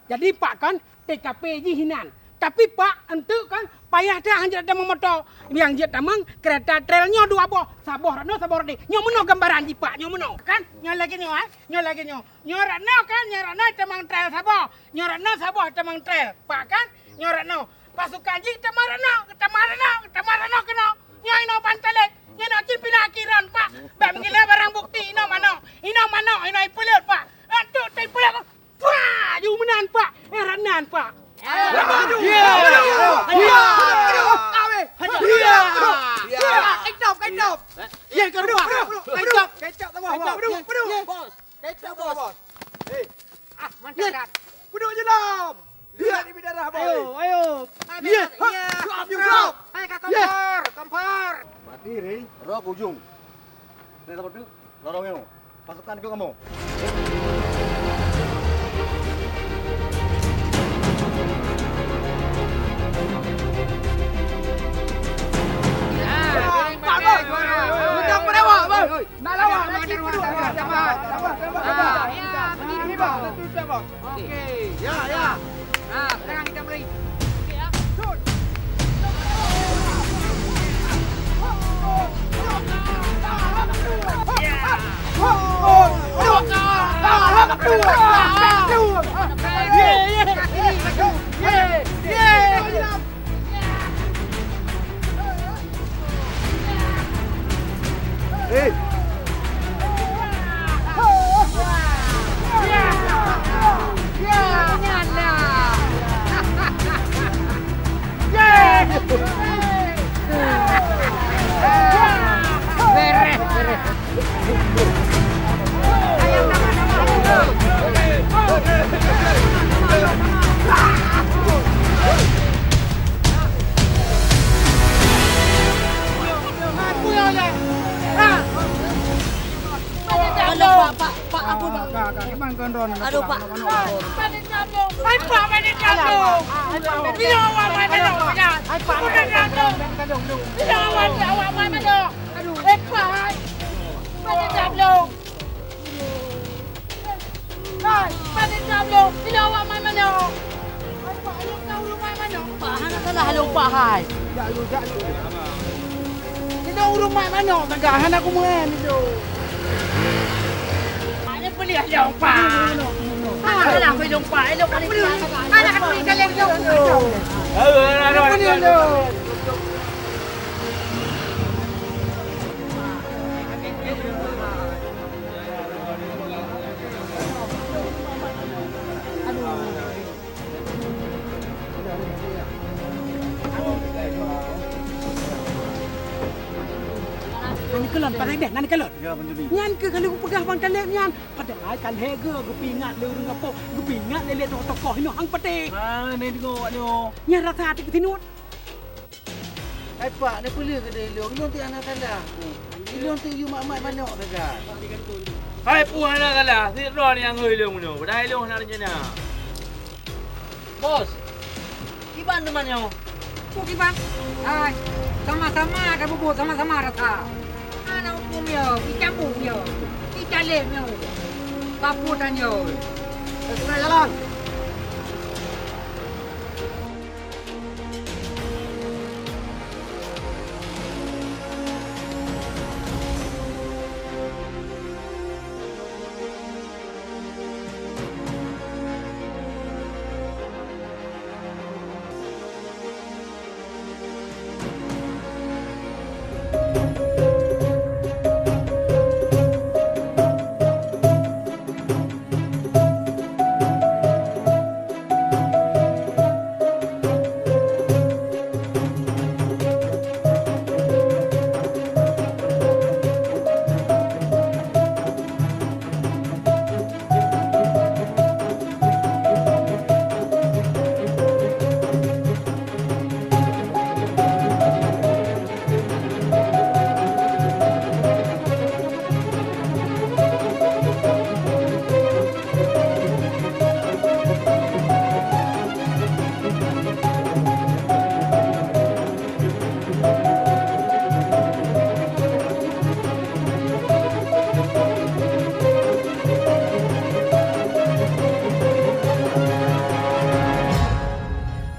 Jadi, Pak, kan, T K P jih hinan. Tapi, Pak, enteuk kan payah that han jeuet tamong moto. Nyang jeuet tamong keureta trel nyoe dua boh. Saboh rot nyoe, saboh rot nyoe. Nyoe meunoe gambaran jih, Pak. Nyoe meunoe, kan? Nyoe lagée nyoe, eh? Nyoe lagée nyoe. Nyoe rot nyoe, kan? Nyoe rot nyoe tamong trel saboh. Nyoe rot nyoe saboh tamong trel. Pak, kan? Nyoe rot nyoe. Pasukan jih tamong rot nyoe, tamong rot nyoe, tamong rot nyoe keunoe. Nyoe inoe ban talét. Nyoe inoe cit pina kiron, Pak. Bak meugila barang bukti inoe manok. Inoe manok, inoe ipeuleuet, Pak. Enteuk ipeuleuet. Pah! Ju meunan, Pak! Eh, rot nan, Pak! Ya! Ya! Ya! Ya! Ya! Kecap, kecap! Kecap, kecap, bos! Kecap, bos! Eh. Ah, mantap, Dad. Peuduek je lom! Lihat di darah, bos! Ayo, ayo! Ya! Ya! Hai, Kak Kompor! Kompor! Mati, Ri. Roh ke ujung. Naik tempat tu. Lorong nyoe, pasukan ikut kamoe. Pak Bos! Minta penawar, Bos! Nak lawan, nak cit dulu. Sabar, sabar, sabar, sabar. Ah, ya, begitu, Bos. Oke. Ya, ya. Nah, sekarang kita mulai. Oke, ya. Shoot. Ya. Ye, ye. Hei! Beres, beres. Aduh, Pak. Hai, Pak, mana jatuh? Bila awak main manok, ya? Bila awak, awak main manok. Aduh, eh, Pak. Mana jatuh? Hai, mana jatuh? Bila awak main manok. Hai, Pak, ayo kau rumah manok. Pak, hana salah lôn, Pak, hai. Jak lu, jak lu. Nidong ureueng mat manok teuga hana kumeu'en nidong. Ada beli ada umpa. Ada lah beli umpa. Ada beli umpa. Ada beli umpa. Ada beli umpa. Nyan keulon, paréh deh, nyan keulon. Ya, Bang Joni. Nyan keuh ka lheueh kupeugah Bang Taleb nyan. Padahai ka lhèe geu geupeuingat lé ureueng gampông, geupeuingat lé, lé tokoh-tokoh inoe hang patéh. Ah, nyan deungoe awak nyoe. Nyan rasa até keusinuet. Hai Pak, neupeuleueh keudeh ilôn, ilôn teuh hana salah. Ilôn teuh yue mat-mat manok sagai. Hai Pu hana salah, sidroe nyang ngeu ilôn bunoe, padahai ilôn hana reuncana. Bos, kiban teuma nyoe? Peue kiban? Hai, sama-sama tamubuet, sama-sama rasa. Hana hukôm nyoe, icabut nyoe, icaleb nyoe. Kapot nyoe. Eh, sira jalan.